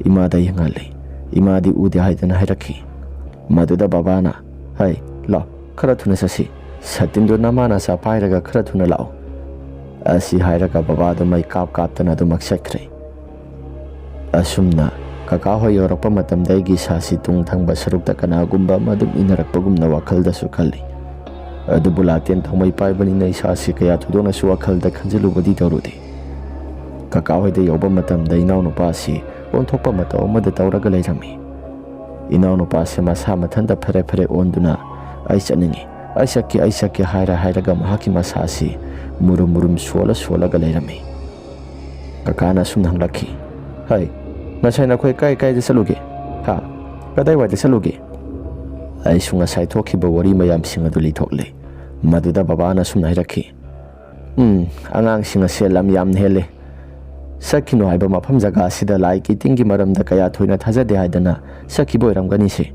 ꯏꯃꯥꯗ ꯌꯦꯡꯍꯜꯂꯤ꯫ ꯏꯃꯥꯗꯤ ꯎꯗꯦ ꯍꯥꯏꯗꯅ ꯍꯥꯏꯔꯛꯈꯤ꯫ ꯃꯗꯨꯗ ꯕꯕꯥꯅ, "ꯍꯩ, ꯂꯥꯎ, ꯈꯔ ꯊꯨꯅ ꯆꯠꯁꯤ꯫ ꯁꯇꯤꯟꯗꯨ ꯅꯃꯥ ꯅꯆꯥ ꯄꯥꯏꯔꯒ ꯈꯔ ꯊꯨꯅ ꯂꯥꯛꯑꯣ"꯫ ꯑꯁꯤ ꯍꯥꯏꯔꯒ ꯕꯕꯥꯗꯨ ꯃꯩ ꯀꯥꯞ ꯀꯥꯞꯇꯅ ꯑꯗꯨꯃꯛ ꯆꯠꯈ꯭ꯔꯦ꯫ ꯑꯁꯨꯝꯅ ꯀꯀꯥ ꯍꯣꯏ ꯌꯧꯔꯛꯄ ꯃꯇꯝꯗ ꯑꯩꯒꯤ ꯏꯁꯥꯁꯤ ꯇꯨꯡ ꯊꯪꯕ ꯁꯔꯨꯛꯇ ꯀꯅꯥꯒꯨꯝꯕ ꯑꯃ ꯑꯗꯨꯝ ꯏꯟꯅꯔꯛꯄꯒꯨꯝꯅ ꯋꯥꯈꯜꯗꯁꯨ ꯈꯜꯂꯤ꯫ ꯑꯗꯨꯕꯨ ꯂꯥꯇꯦꯟ ꯊꯧꯃꯩ ꯄꯥꯏꯕꯅꯤꯅ ꯏꯁꯥꯁꯤ ꯀꯌꯥ ꯊꯣꯏꯗꯣꯛꯅꯁꯨ ꯋꯥꯈꯜꯗ ꯈꯟꯖꯤꯜꯂꯨꯕꯗꯤ ꯇꯧꯔꯨꯗꯦ꯫ ꯀꯀꯥ ꯍꯣꯏꯗ ꯌꯧꯕ ꯃꯇꯝꯗ ꯏꯅꯥꯎꯅꯨꯄꯥ ꯑꯁꯤ ꯑꯣꯟꯊꯣꯛꯄ ꯃꯇꯧ ꯑꯃꯗ ꯇꯧꯔꯒ ꯂꯩꯔꯝꯃꯤ꯫ ꯏꯅꯥꯎꯅꯨꯄꯥꯁꯦ ꯃꯁꯥ ꯃꯊꯟꯇ ꯐꯦꯔꯦ ꯐꯦꯔꯦ ꯑꯣꯟꯗꯨꯅ, "ꯑꯩ ꯆꯠꯅꯤꯡꯉꯤ, ꯑꯩ ꯆꯠꯀꯦ, ꯑꯩ ꯆꯠꯀꯦ" ꯍꯥꯏꯔ ꯍꯥꯏꯔꯒ ꯃꯍꯥꯛꯀꯤ ꯃꯁꯥꯁꯤ ꯃꯨꯔꯨꯝ ꯃꯨꯔꯨꯝ ꯁꯣꯜꯂ ꯁꯣꯜꯂꯒ ꯂꯩꯔꯝꯃꯤ꯫ ꯀꯀꯥꯅ ꯑꯁꯨꯝꯅ ꯍꯪꯂꯛꯈꯤ, "ꯍꯩ, ꯉꯁꯥꯏ ꯅꯈꯣꯏ ꯀꯥꯏ ꯀꯥꯏꯗ ꯆꯠꯂꯨꯒꯦ? ꯍꯥ? ꯀꯗꯥꯏꯋꯥꯏꯗ ꯆꯠꯂꯨꯒꯦ?" ꯑꯩꯁꯨ ꯉꯁꯥꯏ ꯊꯣꯛꯈꯤꯕ ꯋꯥꯔꯤ ꯃꯌꯥꯝꯁꯤꯡ ꯑꯗꯨ ꯂꯤꯊꯣꯛꯂꯦ꯫ ꯃꯗꯨꯗ ꯕꯕꯥꯅ ꯑꯁꯨꯝꯅ ꯍꯥꯏꯔꯛꯈꯤ, "ꯎꯝ, ꯑꯉꯥꯡꯁꯤꯡ ꯑꯁꯦ ꯂꯝ ꯌꯥꯝꯅ ꯍꯦꯜꯂꯦ꯫ ꯆꯠꯈꯤꯅꯨ ꯍꯥꯏꯕ ꯃꯐꯝ ꯖꯒꯥ ꯑꯁꯤꯗ ꯂꯥꯏꯒꯤ ꯇꯤꯟꯒꯤ ꯃꯔꯝꯗ ꯀꯌꯥ ꯊꯣꯏꯅ ꯊꯥꯖꯗꯦ ꯍꯥꯏꯗꯅ ꯆꯠꯈꯤꯕ ꯑꯣꯏꯔꯝꯒꯅꯤꯁꯦ꯫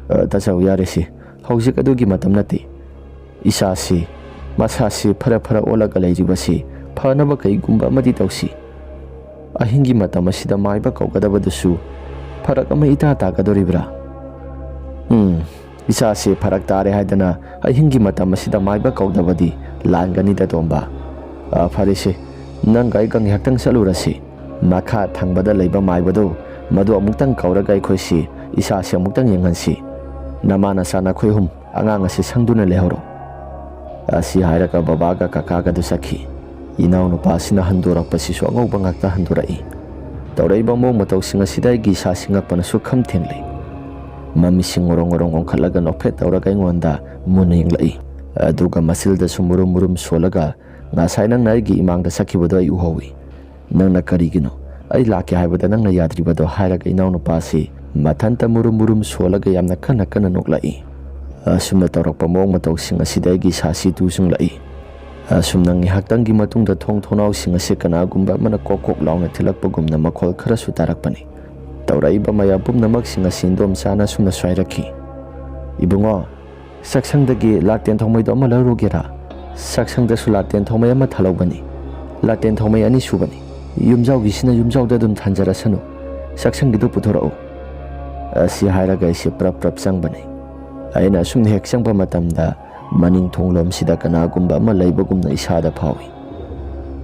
ꯑ, ꯇꯥꯆꯧ, ꯌꯥꯔꯦꯁꯦ, ꯍꯧꯖꯤꯛ ꯑꯗꯨꯒꯤ ꯃꯇꯝ ꯅꯠꯇꯦ꯫ ꯏꯁꯥꯁꯤ, ꯃꯁꯥꯁꯤ ꯐꯔ ꯐꯔ ꯑꯣꯜꯂꯒ ꯂꯩꯔꯤꯕꯁꯤ ꯐꯅꯕ ꯀꯩꯒꯨꯝꯕ ꯑꯃꯗꯤ ꯇꯧꯁꯤ꯫ ꯑꯍꯤꯡꯒꯤ ꯃꯇꯝ ꯑꯁꯤꯗ ꯃꯥꯏꯕ ꯀꯧꯒꯗꯕꯗꯨꯁꯨ ꯐꯔꯛ ꯑꯃ ꯏꯇꯥ ꯇꯥꯒꯗꯧꯔꯤꯕ꯭ꯔꯥ? ꯎꯝ, ꯏꯁꯥꯁꯤ ꯐꯔꯛ ꯇꯥꯔꯦ ꯍꯥꯏꯗꯅ ꯑꯍꯤꯡꯒꯤ ꯃꯇꯝ ꯑꯁꯤꯗ ꯃꯥꯏꯕ ꯀꯧꯗꯕꯗꯤ ꯂꯥꯟꯒꯅꯤꯗ, ꯇꯣꯝꯕ꯫ ꯑ, ꯐꯔꯦꯁꯦ, ꯅꯪꯒ ꯑꯩꯒ ꯉꯥꯏꯍꯥꯛꯇꯪ ꯆꯠꯂꯨꯔꯁꯤ꯫ ꯃꯈꯥ ꯊꯪꯕꯗ ꯂꯩꯕ ꯃꯥꯏꯕꯗꯨ, ꯃꯗꯨ ꯑꯃꯨꯛꯇꯪ ꯀꯧꯔꯒ ꯑꯩꯈꯣꯏꯁꯤ ꯏꯁꯥꯁꯤ ꯑꯃꯨꯛꯇꯪ ꯌꯦꯡꯍꯟꯁꯤ꯫ ꯅꯃꯥ ꯅꯆꯥ ꯅꯈꯣꯏ ꯑꯍꯨꯝ ꯑꯉꯥꯡ ꯑꯁꯤ ꯁꯪꯗꯨꯅ ꯂꯩꯍꯧꯔꯣ꯫ ꯑꯁꯤ ꯍꯥꯏꯔꯒ ꯕꯕꯥꯒ ꯀꯀꯥꯒꯗꯨ ꯆꯠꯈꯤ꯫ ꯏꯅꯥꯎꯅꯨꯄꯥ ꯑꯁꯤꯅ ꯍꯟꯗꯣꯔꯛꯄꯁꯤꯁꯨ ꯑꯉꯧꯕ ꯉꯥꯛꯇ ꯍꯟꯗꯣꯔꯛꯏ꯫ ꯇꯧꯔꯛꯏꯕ ꯃꯑꯣꯡ ꯃꯇꯧꯁꯤꯡ ꯑꯁꯤꯗ ꯑꯩꯒꯤ ꯏꯁꯥꯁꯤ ꯉꯛꯄꯅ ꯁꯨꯛꯈꯝ ꯊꯦꯡꯂꯦ꯫ ꯃꯃꯤꯠꯁꯤꯡ ꯉꯣꯔꯣꯡ ꯉꯣꯔꯣꯡ ꯑꯣꯟꯈꯠꯂꯒ ꯅꯣꯛꯐꯦꯠ ꯇꯧꯔꯒ ꯑꯩꯉꯣꯟꯗ ꯃꯨꯟꯅ ꯌꯦꯡꯂꯛꯏ꯫ ꯑꯗꯨꯒ ꯃꯆꯤꯜꯗꯁꯨ ꯃꯨꯔꯨꯝ ꯃꯨꯔꯨꯝ ꯁꯣꯜꯂꯒ, "ꯉꯁꯥꯏ ꯅꯪꯅ ꯑꯩꯒꯤ ꯏꯃꯥꯡꯗ ꯆꯠꯈꯤꯕꯗꯣ ꯑꯩ ꯎꯍꯧꯏ꯫ ꯅꯪꯅ ꯀꯔꯤꯒꯤꯅꯣ ꯑꯩ ꯂꯥꯛꯀꯦ ꯍꯥꯏꯕꯗ ꯅꯪꯅ ꯌꯥꯗ꯭ꯔꯤꯕꯗꯣ?" ꯍꯥꯏꯔꯒ ꯏꯅꯥꯎꯅꯨꯄꯥꯁꯤ ꯃꯊꯟꯇ ꯃꯨꯔꯨꯝ ꯃꯨꯔꯨꯝ ꯁꯣꯜꯂꯒ ꯌꯥꯝꯅ ꯀꯟꯅ ꯀꯟꯅ ꯅꯣꯛꯂꯛꯏ꯫ ꯑꯁꯨꯝꯅ ꯇꯧꯔꯛꯄ ꯃꯑꯣꯡ ꯃꯇꯧꯁꯤꯡ ꯑꯁꯤꯗ ꯑꯩꯒꯤ ꯏꯁꯥꯁꯤ ꯇꯨ ꯆꯨꯡꯂꯛꯏ꯫ ꯑꯁꯨꯝꯅ ꯉꯥꯏꯍꯥꯛꯇꯪꯒꯤ ꯃꯇꯨꯡꯗ ꯊꯣꯡ ꯊꯣꯡꯅꯥꯎꯁꯤꯡ ꯑꯁꯤ ꯀꯅꯥꯒꯨꯝꯕ ꯑꯃꯅ ꯀꯣꯛ ꯀꯣꯛ ꯂꯥꯎꯅ ꯊꯤꯜꯂꯛꯄꯒꯨꯝꯅ ꯃꯈꯣꯜ ꯈꯔꯁꯨ ꯇꯥꯔꯛꯄꯅꯤ꯫ ꯇꯧꯔꯛꯏꯕ ꯃꯌꯥꯝ ꯄꯨꯝꯅꯃꯛꯁꯤꯡ ꯑꯁꯤ ꯏꯟꯗꯣꯝꯆꯥꯅ ꯑꯁꯨꯝꯅ ꯁ꯭ꯋꯥꯏꯔꯛꯈꯤ꯫ "ꯏꯕꯨꯡꯉꯣ, ꯆꯥꯛꯁꯪꯗꯒꯤ ꯂꯥꯇꯦꯟ ꯊꯧꯃꯩꯗꯣ ꯑꯃ ꯂꯧꯔꯨꯒꯦꯔꯥ? ꯆꯥꯛꯁꯪꯗꯁꯨ ꯂꯥꯇꯦꯟ ꯊꯧꯃꯩ ꯑꯃ ꯊꯥꯜꯍꯧꯕꯅꯤ꯫ ꯂꯥꯇꯦꯟ ꯊꯧꯃꯩ ꯑꯅꯤ ꯁꯨꯕꯅꯤ꯫ ꯌꯨꯝꯖꯥꯎꯒꯤꯁꯤꯅ ꯌꯨꯝꯖꯥꯎꯗ ꯑꯗꯨꯝ ꯊꯥꯟꯖꯔꯁꯅꯨ꯫ ꯆꯥꯛꯁꯪꯒꯤꯗꯨ ꯄꯨꯊꯣꯔꯛꯎ"꯫ ꯑꯁꯤ ꯍꯥꯏꯔꯒ ꯑꯩꯁꯦ ꯄ꯭ꯔꯞ ꯄ꯭ꯔꯞ ꯆꯪꯕꯅꯤ꯫ ꯑꯩꯅ ꯑꯁꯨꯝ ꯍꯦꯛ ꯆꯪꯕ ꯃꯇꯝꯗ ꯃꯅꯤꯡ ꯊꯣꯡꯂꯣꯝꯁꯤꯗ ꯀꯅꯥꯒꯨꯝꯕ ꯑꯃ ꯂꯩꯕꯒꯨꯝꯅ ꯏꯁꯥꯗ ꯐꯥꯎꯏ꯫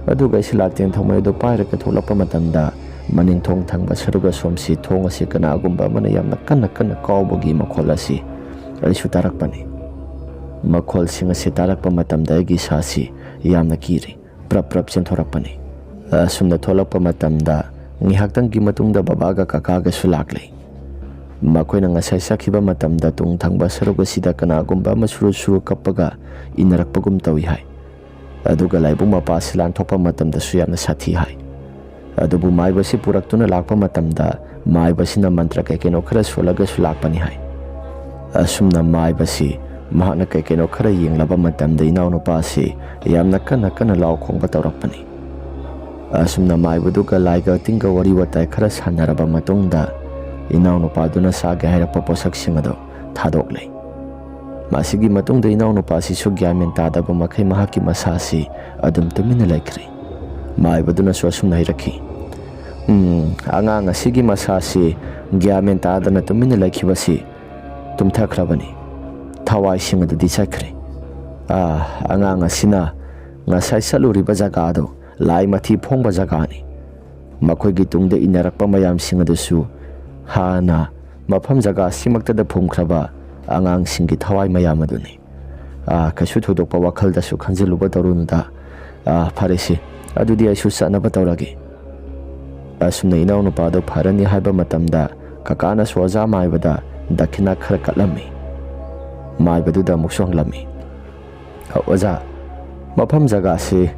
ꯑꯗꯨꯒ ꯑꯩꯁꯦ ꯂꯥꯇꯦꯟ ꯊꯧꯃꯩ ꯑꯗꯨ ꯄꯥꯏꯔꯒ ꯊꯣꯛꯂꯛꯄ ꯃꯇꯝꯗ ꯃꯅꯤꯡ ꯊꯣꯡ ꯊꯪꯕ ꯁꯔꯨꯛ ꯑꯁꯣꯝꯁꯤ ꯊꯣꯡ ꯑꯁꯤ ꯀꯅꯥꯒꯨꯝꯕ ꯑꯃꯅ ꯌꯥꯝꯅ ꯀꯟꯅ ꯀꯟꯅ ꯀꯥꯎꯕꯒꯤ ꯃꯈꯣꯜ ꯑꯁꯤ ꯑꯩꯁꯨ ꯇꯥꯔꯛꯄꯅꯤ꯫ ꯃꯈꯣꯜꯁꯤꯡ ꯑꯁꯤ ꯇꯥꯔꯛꯄ ꯃꯇꯝꯗ ꯑꯩꯒꯤ ꯏꯁꯥꯁꯤ ꯌꯥꯝꯅ ꯀꯤꯔꯤ꯫ ꯄ꯭ꯔꯞ ꯄ꯭ꯔꯞ ꯆꯦꯟꯊꯣꯔꯛꯄꯅꯤ꯫ ꯑꯁꯨꯝꯅ ꯊꯣꯛꯂꯛꯄ ꯃꯇꯝꯗ ꯉꯥꯏꯍꯥꯛꯇꯪꯒꯤ ꯃꯇꯨꯡꯗ ꯕꯕꯥꯒ ꯀꯀꯥꯒꯁꯨ ꯂꯥꯛꯂꯦ꯫ ꯃꯈꯣꯏꯅ ꯉꯁꯥꯏ ꯆꯠꯈꯤꯕ ꯃꯇꯝꯗ ꯇꯨꯡ ꯊꯪꯕ ꯁꯔꯨꯛ ꯑꯁꯤꯗ ꯀꯅꯥꯒꯨꯝꯕ ꯑꯃ ꯁꯨꯔꯨ ꯁꯨꯔꯨ ꯀꯞꯄꯒ ꯏꯟꯅꯔꯛꯄꯒꯨꯝ ꯇꯧꯏ ꯍꯥꯏ꯫ ꯑꯗꯨꯒ ꯂꯥꯏꯕꯨꯡ ꯃꯄꯥ ꯑꯁꯤ ꯂꯥꯟꯊꯣꯛꯄ ꯃꯇꯝꯗꯁꯨ ꯌꯥꯝꯅ ꯁꯥꯊꯤ ꯍꯥꯏ꯫ ꯑꯗꯨꯕꯨ ꯃꯥꯏꯕꯁꯤ ꯄꯨꯔꯛꯇꯨꯅ ꯂꯥꯛꯄ ꯃꯇꯝꯗ ꯃꯥꯏꯕꯁꯤꯅ ꯃꯟꯇ꯭ꯔ ꯀꯩ ꯀꯩꯅꯣ ꯈꯔ ꯁꯣꯜꯂꯒꯁꯨ ꯂꯥꯛꯄꯅꯤ ꯍꯥꯏ꯫ ꯑꯁꯨꯝꯅ ꯃꯥꯏꯕꯁꯤ ꯃꯍꯥꯛꯅ ꯀꯩ ꯀꯩꯅꯣ ꯈꯔ ꯌꯦꯡꯂꯕ ꯃꯇꯝꯗ ꯏꯅꯥꯎꯅꯨꯄꯥ ꯑꯁꯤ ꯌꯥꯝꯅ ꯀꯟꯅ ꯀꯟꯅ ꯂꯥꯎ ꯈꯣꯡꯕ ꯇꯧꯔꯛꯄꯅꯤ꯫ ꯑꯁꯨꯝꯅ ꯃꯥꯏꯕꯗꯨꯒ ꯂꯥꯏꯒ ꯇꯤꯟꯒ ꯋꯥꯔꯤ ꯋꯥꯇꯥꯏ ꯈꯔ ꯁꯥꯟꯅꯔꯕ ꯃꯇꯨꯡꯗ, ꯏꯅꯥꯎꯅꯨꯄꯥꯗꯨꯅ ꯆꯥꯒꯦ ꯍꯥꯏꯔꯛꯄ ꯄꯣꯠꯁꯛꯁꯤꯡ ꯑꯗꯨ ꯊꯥꯗꯣꯛꯂꯦ꯫ ꯃꯁꯤꯒꯤ ꯃꯇꯨꯡꯗ ꯏꯅꯥꯎꯅꯨꯄꯥꯁꯤꯁꯨ ꯒ꯭ꯌꯥꯟ ꯃꯦꯟ ꯇꯥꯗꯕ ꯃꯈꯩ ꯃꯍꯥꯛꯀꯤ ꯃꯁꯥꯁꯤ ꯑꯗꯨꯝ ꯇꯨꯃꯤꯟꯅ ꯂꯩꯈ꯭ꯔꯦ꯫ ꯃꯥꯏꯕꯗꯨꯅꯁꯨ ꯑꯁꯨꯝꯅ ꯍꯥꯏꯔꯛꯈꯤ, "ꯎꯝ, ꯑꯉꯥꯡ ꯑꯁꯤꯒꯤ ꯃꯁꯥꯁꯤ ꯒ꯭ꯌꯥꯟ ꯃꯦꯟ ꯇꯥꯗꯅ ꯇꯨꯃꯤꯟꯅ ꯂꯩꯈꯤꯕꯁꯤ ꯇꯨꯝꯊꯈ꯭ꯔꯕꯅꯤ꯫ ꯊꯋꯥꯏꯁꯤꯡ ꯑꯗꯨꯗꯤ ꯆꯠꯈ꯭ꯔꯦ꯫ ꯑꯥ, ꯑꯉꯥꯡ ꯑꯁꯤꯅ ꯉꯁꯥꯏ ꯆꯠꯂꯨꯔꯤꯕ ꯖꯒꯥ ꯑꯗꯨ ꯂꯥꯏ ꯃꯊꯤ ꯐꯣꯡꯕ ꯖꯒꯥꯅꯤ꯫ ꯃꯈꯣꯏꯒꯤ ꯇꯨꯡꯗ ꯏꯟꯅꯔꯛꯄ ꯃꯌꯥꯝꯁꯤꯡ ꯑꯗꯨꯁꯨ ꯍꯥꯟꯅ ꯃꯐꯝ ꯖꯒꯥ ꯑꯁꯤꯃꯛꯇꯗ ꯐꯨꯝꯈ꯭ꯔꯕ ꯑꯉꯥꯡꯁꯤꯡꯒꯤ ꯊꯋꯥꯏ ꯃꯌꯥꯝ ꯑꯗꯨꯅꯤ꯫ ꯑꯥ, ꯀꯩꯁꯨ ꯊꯣꯏꯗꯣꯛꯄ ꯋꯥꯈꯜꯗꯁꯨ ꯈꯟꯖꯤꯜꯂꯨꯕ ꯇꯧꯔꯨꯅꯨꯗ꯫ ꯑꯥ, ꯐꯔꯦꯁꯦ, ꯑꯗꯨꯗꯤ ꯑꯩꯁꯨ ꯆꯠꯅꯕ ꯇꯧꯔꯒꯦ꯫" ꯑꯁꯨꯝꯅ ꯏꯅꯥꯎꯅꯨꯄꯥꯗꯨ ꯐꯔꯅꯤ ꯍꯥꯏꯕ ꯃꯇꯝꯗ ꯀꯀꯥꯅꯁꯨ ꯑꯣꯖꯥ ꯃꯥꯏꯕꯗ ꯗꯈꯤꯅꯥ ꯈꯔ ꯀꯠꯂꯝꯃꯤ꯫ ꯃꯥꯏꯕꯗꯨꯗ ꯑꯃꯨꯛꯁꯨ ꯍꯪꯂꯝꯃꯤ, "ꯑꯣꯖꯥ, ꯃꯐꯝ ꯖꯒꯥꯁꯤ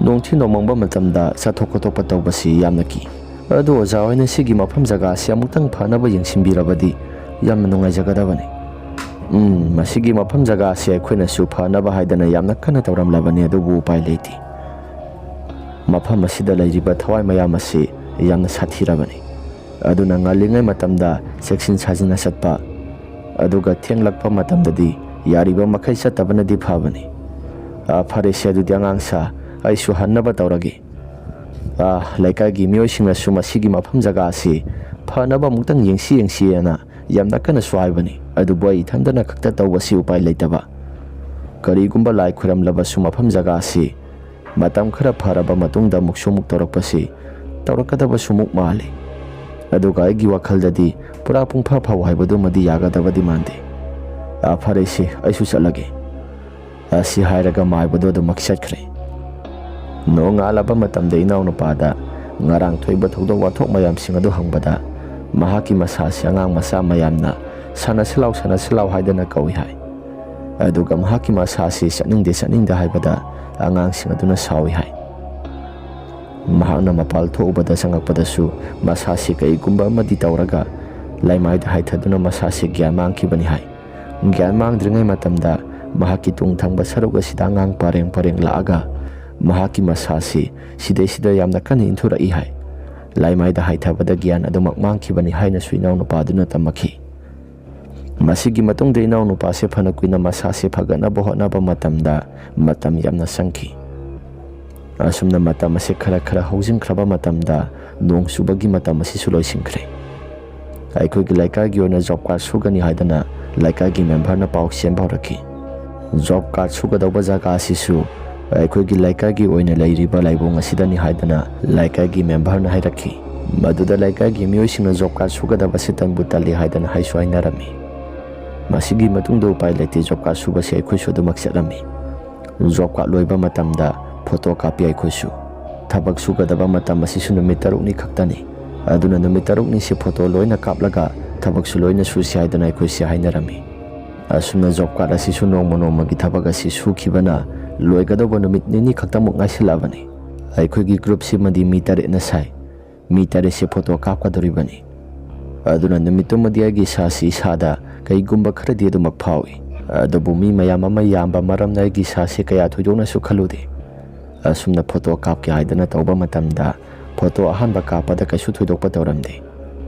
ꯅꯣꯡꯊꯤ ꯅꯣꯡꯃꯪꯕ ꯃꯇꯝꯗ ꯆꯠꯊꯣꯛ ꯈꯣꯠꯇꯣꯛꯄ ꯇꯧꯕꯁꯤ ꯌꯥꯝꯅ ꯀꯤ꯫ ꯑꯗꯨ ꯑꯣꯖꯥ ꯍꯣꯏꯅ ꯁꯤꯒꯤ ꯃꯐꯝ ꯖꯒꯥꯁꯤ ꯑꯃꯨꯛꯇꯪ ꯐꯅꯕ ꯌꯦꯡꯁꯤꯟꯕꯤꯔꯕꯗꯤ ꯌꯥꯝꯅ ꯅꯨꯡꯉꯥꯏꯖꯒꯗꯕꯅꯤ꯫" "ꯎꯝ, ꯃꯁꯤꯒꯤ ꯃꯐꯝ ꯖꯒꯥꯁꯤ ꯑꯩꯈꯣꯏꯅꯁꯨ ꯐꯅꯕ ꯍꯥꯏꯗꯅ ꯌꯥꯝꯅ ꯀꯟꯅ ꯇꯧꯔꯝꯂꯕꯅꯤ, ꯑꯗꯨꯕꯨ ꯎꯄꯥꯏ ꯂꯩꯇꯦ꯫ ꯃꯐꯝ ꯑꯁꯤꯗ ꯂꯩꯔꯤꯕ ꯊꯋꯥꯏ ꯃꯌꯥꯝ ꯑꯁꯤ ꯌꯥꯝꯅ ꯁꯥꯊꯤꯔꯕꯅꯤ꯫ ꯑꯗꯨꯅ ꯉꯜꯂꯤꯉꯩ ꯃꯇꯝꯗ ꯆꯦꯛꯁꯤꯟ ꯁꯥꯖꯤꯟꯅ ꯆꯠꯄ, ꯑꯗꯨꯒ ꯊꯦꯡꯂꯛꯄ ꯃꯇꯝꯗꯗꯤ ꯌꯥꯔꯤꯕ ꯃꯈꯩ ꯆꯠꯇꯕꯅꯗꯤ ꯐꯕꯅꯤ꯫ ꯑꯥ, ꯐꯔꯦꯁꯦ, ꯑꯗꯨꯗꯤ ꯑꯉꯥꯡꯁꯥ, ꯑꯩꯁꯨ ꯍꯟꯅꯕ ꯇꯧꯔꯒꯦ꯫" ꯑꯥ, ꯂꯩꯀꯥꯏꯒꯤ ꯃꯤꯑꯣꯏꯁꯤꯡꯅꯁꯨ ꯃꯁꯤꯒꯤ ꯃꯐꯝ ꯖꯒꯥ ꯑꯁꯤ ꯐꯅꯕ ꯑꯃꯨꯛꯇꯪ ꯌꯦꯡꯁꯤ ꯌꯦꯡꯁꯤꯑꯅ ꯌꯥꯝꯅ ꯀꯟꯅꯁꯨ ꯍꯥꯏꯕꯅꯤ, ꯑꯗꯨꯕꯨ ꯑꯩ ꯏꯊꯟꯗꯅ ꯈꯛꯇ ꯇꯧꯕꯁꯤ ꯎꯄꯥꯏ ꯂꯩꯇꯕ꯫ ꯀꯔꯤꯒꯨꯝꯕ ꯂꯥꯏ ꯈꯨꯔꯝꯂꯕꯁꯨ ꯃꯐꯝ ꯖꯒꯥ ꯑꯁꯤ ꯃꯇꯝ ꯈꯔ ꯐꯔꯕ ꯃꯇꯨꯡꯗ ꯑꯃꯨꯛꯁꯨ ꯑꯃꯨꯛ ꯇꯧꯔꯛꯄꯁꯤ ꯇꯧꯔꯛꯀꯗꯕꯁꯨ ꯑꯃꯨꯛ ꯃꯥꯜꯂꯤ꯫ ꯑꯗꯨꯒ ꯑꯩꯒꯤ ꯋꯥꯈꯜꯗꯗꯤ ꯄꯨꯔꯥ ꯄꯨꯡꯐ ꯐꯧ ꯍꯥꯏꯕꯗꯨꯃꯗꯤ ꯌꯥꯒꯗꯕꯗꯤ ꯃꯥꯟꯗꯦ꯫ ꯑꯥ, ꯐꯔꯦꯁꯦ, ꯑꯩꯁꯨ ꯆꯠꯂꯒꯦ꯫ ꯑꯁꯤ ꯍꯥꯏꯔꯒ ꯃꯥꯏꯕꯗꯨ ꯑꯗꯨꯃꯛ ꯆꯠꯈ꯭ꯔꯦ꯫ ꯅꯣꯡꯉꯥꯜꯂꯕ ꯃꯇꯝꯗ ꯏꯅꯥꯎꯅꯨꯄꯥꯗ ꯉꯔꯥꯡ ꯊꯣꯛꯏꯕ ꯊꯧꯗꯣꯛ ꯋꯥꯊꯣꯛ ꯃꯌꯥꯝꯁꯤꯡ ꯑꯗꯨ ꯍꯪꯕꯗ, ꯃꯍꯥꯛꯀꯤ ꯃꯁꯥꯁꯤ ꯑꯉꯥꯡ ꯃꯆꯥ ꯃꯌꯥꯝꯅ "ꯁꯥꯟꯅꯁꯤ ꯂꯥꯎ, ꯁꯥꯟꯅꯁꯤ ꯂꯥꯎ" ꯍꯥꯏꯗꯅ ꯀꯧꯏ ꯍꯥꯏ꯫ ꯑꯗꯨꯒ ꯃꯍꯥꯛꯀꯤ ꯃꯁꯥꯁꯤ "ꯆꯠꯅꯤꯡꯗꯦ, ꯆꯠꯅꯤꯡꯗꯦ" ꯍꯥꯏꯕꯗ ꯑꯉꯥꯡꯁꯤꯡ ꯑꯗꯨꯅ ꯁꯥꯎꯏ ꯍꯥꯏ꯫ ꯃꯍꯥꯛꯅ ꯃꯄꯥꯜ ꯊꯣꯛꯎꯕꯗ ꯆꯪꯂꯛꯄꯗꯁꯨ ꯃꯁꯥꯁꯤ ꯀꯩꯒꯨꯝꯕ ꯑꯃꯗꯤ ꯇꯧꯔꯒ ꯂꯩꯃꯥꯏꯗ ꯍꯥꯏꯊꯗꯨꯅ ꯃꯁꯥꯁꯤ ꯒ꯭ꯌꯥꯟ ꯃꯥꯡꯈꯤꯕꯅꯤ ꯍꯥꯏ꯫ ꯒ꯭ꯌꯥꯟ ꯃꯥꯡꯗ꯭ꯔꯤꯉꯩ ꯃꯇꯝꯗ ꯃꯍꯥꯛꯀꯤ ꯇꯨꯡ ꯊꯪꯕ ꯁꯔꯨꯛ ꯑꯁꯤꯗ ꯑꯉꯥꯡ ꯄꯔꯦꯡ ꯄꯔꯦꯡ ꯂꯥꯛꯑꯒ ꯃꯍꯥꯛꯀꯤ ꯃꯁꯥꯁꯤ ꯁꯤꯗꯩꯁꯤꯗ ꯌꯥꯝꯅ ꯀꯟꯅ ꯏꯟꯊꯨꯔꯛꯏ ꯍꯥꯏ꯫ ꯂꯥꯏꯃꯥꯏꯗ ꯍꯥꯏꯊꯕꯗ ꯒ꯭ꯌꯥꯟ ꯑꯗꯨꯃꯛ ꯃꯥꯡꯈꯤꯕꯅꯤ ꯍꯥꯏꯅꯁꯨ ꯏꯅꯥꯎꯅꯨꯄꯥꯗꯨꯅ ꯇꯝꯃꯛꯈꯤ꯫ ꯃꯁꯤꯒꯤ ꯃꯇꯨꯡꯗ ꯏꯅꯥꯎꯅꯨꯄꯥꯁꯦ ꯐꯅ ꯀꯨꯏꯅ ꯃꯁꯥꯁꯦ ꯐꯒꯠꯅꯕ ꯍꯣꯠꯅꯕ ꯃꯇꯝꯗ ꯃꯇꯝ ꯌꯥꯝꯅ ꯆꯪꯈꯤ꯫ ꯑꯁꯨꯝꯅ ꯃꯇꯝ ꯑꯁꯤ ꯈꯔ ꯈꯔ ꯍꯧꯖꯤꯟꯈ꯭ꯔꯕ ꯃꯇꯝꯗ ꯅꯣꯡ ꯆꯨꯕꯒꯤ ꯃꯇꯝ ꯑꯁꯤꯁꯨ ꯂꯣꯏꯁꯤꯟꯈ꯭ꯔꯦ꯫ ꯑꯩꯈꯣꯏꯒꯤ ꯂꯩꯀꯥꯏꯒꯤ ꯑꯣꯏꯅ ꯖꯣꯕ ꯀꯥꯔꯗ ꯁꯨꯒꯅꯤ ꯍꯥꯏꯗꯅ ꯂꯩꯀꯥꯏꯒꯤ ꯃꯦꯝꯕꯔꯅ ꯄꯥꯎ ꯆꯦꯟꯕ ꯍꯧꯔꯛꯈꯤ꯫ ꯖꯣꯕ ꯀꯥꯔꯗ ꯁꯨꯒꯗꯧꯕ ꯖꯒꯥ ꯑꯁꯤꯁꯨ ꯑꯩꯈꯣꯏꯒꯤ ꯂꯩꯀꯥꯏꯒꯤ ꯑꯣꯏꯅ ꯂꯩꯔꯤꯕ ꯂꯥꯏꯕꯨꯡ ꯑꯁꯤꯗꯅꯤ ꯍꯥꯏꯗꯅ ꯂꯩꯀꯥꯏꯒꯤ ꯃꯦꯝꯕꯔꯅ ꯍꯥꯏꯔꯛꯈꯤ꯫ ꯃꯗꯨꯗ ꯂꯩꯀꯥꯏꯒꯤ ꯃꯤꯑꯣꯏꯁꯤꯡꯅ ꯖꯣꯕ ꯀꯥꯔꯗ ꯁꯨꯒꯗꯕꯁꯤ ꯇꯟꯕꯨ ꯇꯜꯂꯤ ꯍꯥꯏꯗꯅ ꯍꯥꯏꯁꯨ ꯍꯥꯏꯅꯔꯝꯃꯤ꯫ ꯃꯁꯤꯒꯤ ꯃꯇꯨꯡꯗ ꯎꯄꯥꯏ ꯂꯩꯇꯦ, ꯖꯣꯕ ꯀꯥꯔꯗ ꯁꯨꯕꯁꯦ ꯑꯩꯈꯣꯏꯁꯨ ꯑꯗꯨꯃꯛ ꯆꯠꯂꯝꯃꯤ꯫ ꯖꯣꯕ ꯀꯥꯔꯗ ꯂꯣꯏꯕ ꯃꯇꯝꯗ ꯐꯣꯇꯣ ꯀꯥꯞꯄꯤ ꯑꯩꯈꯣꯏꯁꯨ꯫ ꯊꯕꯛ ꯁꯨꯒꯗꯕ ꯃꯇꯝ ꯑꯁꯤꯁꯨ ꯅꯨꯃꯤꯠ ꯇꯔꯨꯛꯅꯤ ꯈꯛꯇꯅꯤ꯫ ꯑꯗꯨꯅ ꯅꯨꯃꯤꯠ ꯇꯔꯨꯛꯅꯤꯁꯤ ꯐꯣꯇꯣ ꯂꯣꯏꯅ ꯀꯥꯞꯂꯒ ꯊꯕꯛꯁꯨ ꯂꯣꯏꯅ ꯁꯨꯁꯤ ꯍꯥꯏꯗꯅ ꯑꯩꯈꯣꯏꯁꯦ ꯍꯥꯏꯅꯔꯝꯃꯤ꯫ ꯑꯁꯨꯝꯅ ꯖꯣꯕ ꯀꯥꯔꯗ ꯑꯁꯤꯁꯨ ꯅꯣꯡꯃ ꯅꯣꯡꯃꯒꯤ ꯊꯕꯛ ꯑꯁꯤ ꯁꯨꯈꯤꯕꯅ ꯂꯣꯏꯒꯗꯧꯕ ꯅꯨꯃꯤꯠ ꯅꯤꯅꯤ ꯈꯛꯇꯃꯨꯛ ꯉꯥꯏꯁꯤꯜꯂꯛꯑꯕꯅꯤ꯫ ꯑꯩꯈꯣꯏꯒꯤ ꯒ꯭ꯔꯨꯞꯁꯤꯃꯗꯤ ꯃꯤ ꯇꯔꯦꯠꯅ ꯁꯥꯏ꯫ ꯃꯤ ꯇꯔꯦꯠꯁꯦ ꯐꯣꯇꯣ ꯀꯥꯞꯀꯗꯧꯔꯤꯕꯅꯤ꯫ ꯑꯗꯨꯅ ꯅꯨꯃꯤꯠꯇꯨꯃꯗꯤ ꯑꯩꯒꯤ ꯏꯁꯥꯁꯤ ꯏꯁꯥꯗ ꯀꯩꯒꯨꯝꯕ ꯈꯔꯗꯤ ꯑꯗꯨꯃꯛ ꯐꯥꯎꯏ꯫ ꯑꯗꯨꯕꯨ ꯃꯤ ꯃꯌꯥꯝ ꯑꯃ ꯌꯥꯝꯕ ꯃꯔꯝꯅ ꯑꯩꯒꯤ ꯏꯁꯥꯁꯤ ꯀꯌꯥ ꯊꯣꯏꯗꯣꯛꯅꯁꯨ ꯈꯜꯂꯨꯗꯦ꯫ ꯑꯁꯨꯝꯅ ꯐꯣꯇꯣ ꯀꯥꯞꯀꯦ ꯍꯥꯏꯗꯅ ꯇꯧꯕ ꯃꯇꯝꯗ ꯐꯣꯇꯣ ꯑꯍꯥꯟꯕ ꯀꯥꯞꯄꯗ ꯀꯩꯁꯨ ꯊꯣꯏꯗꯣꯛꯄ ꯇꯧꯔꯝꯗꯦ꯫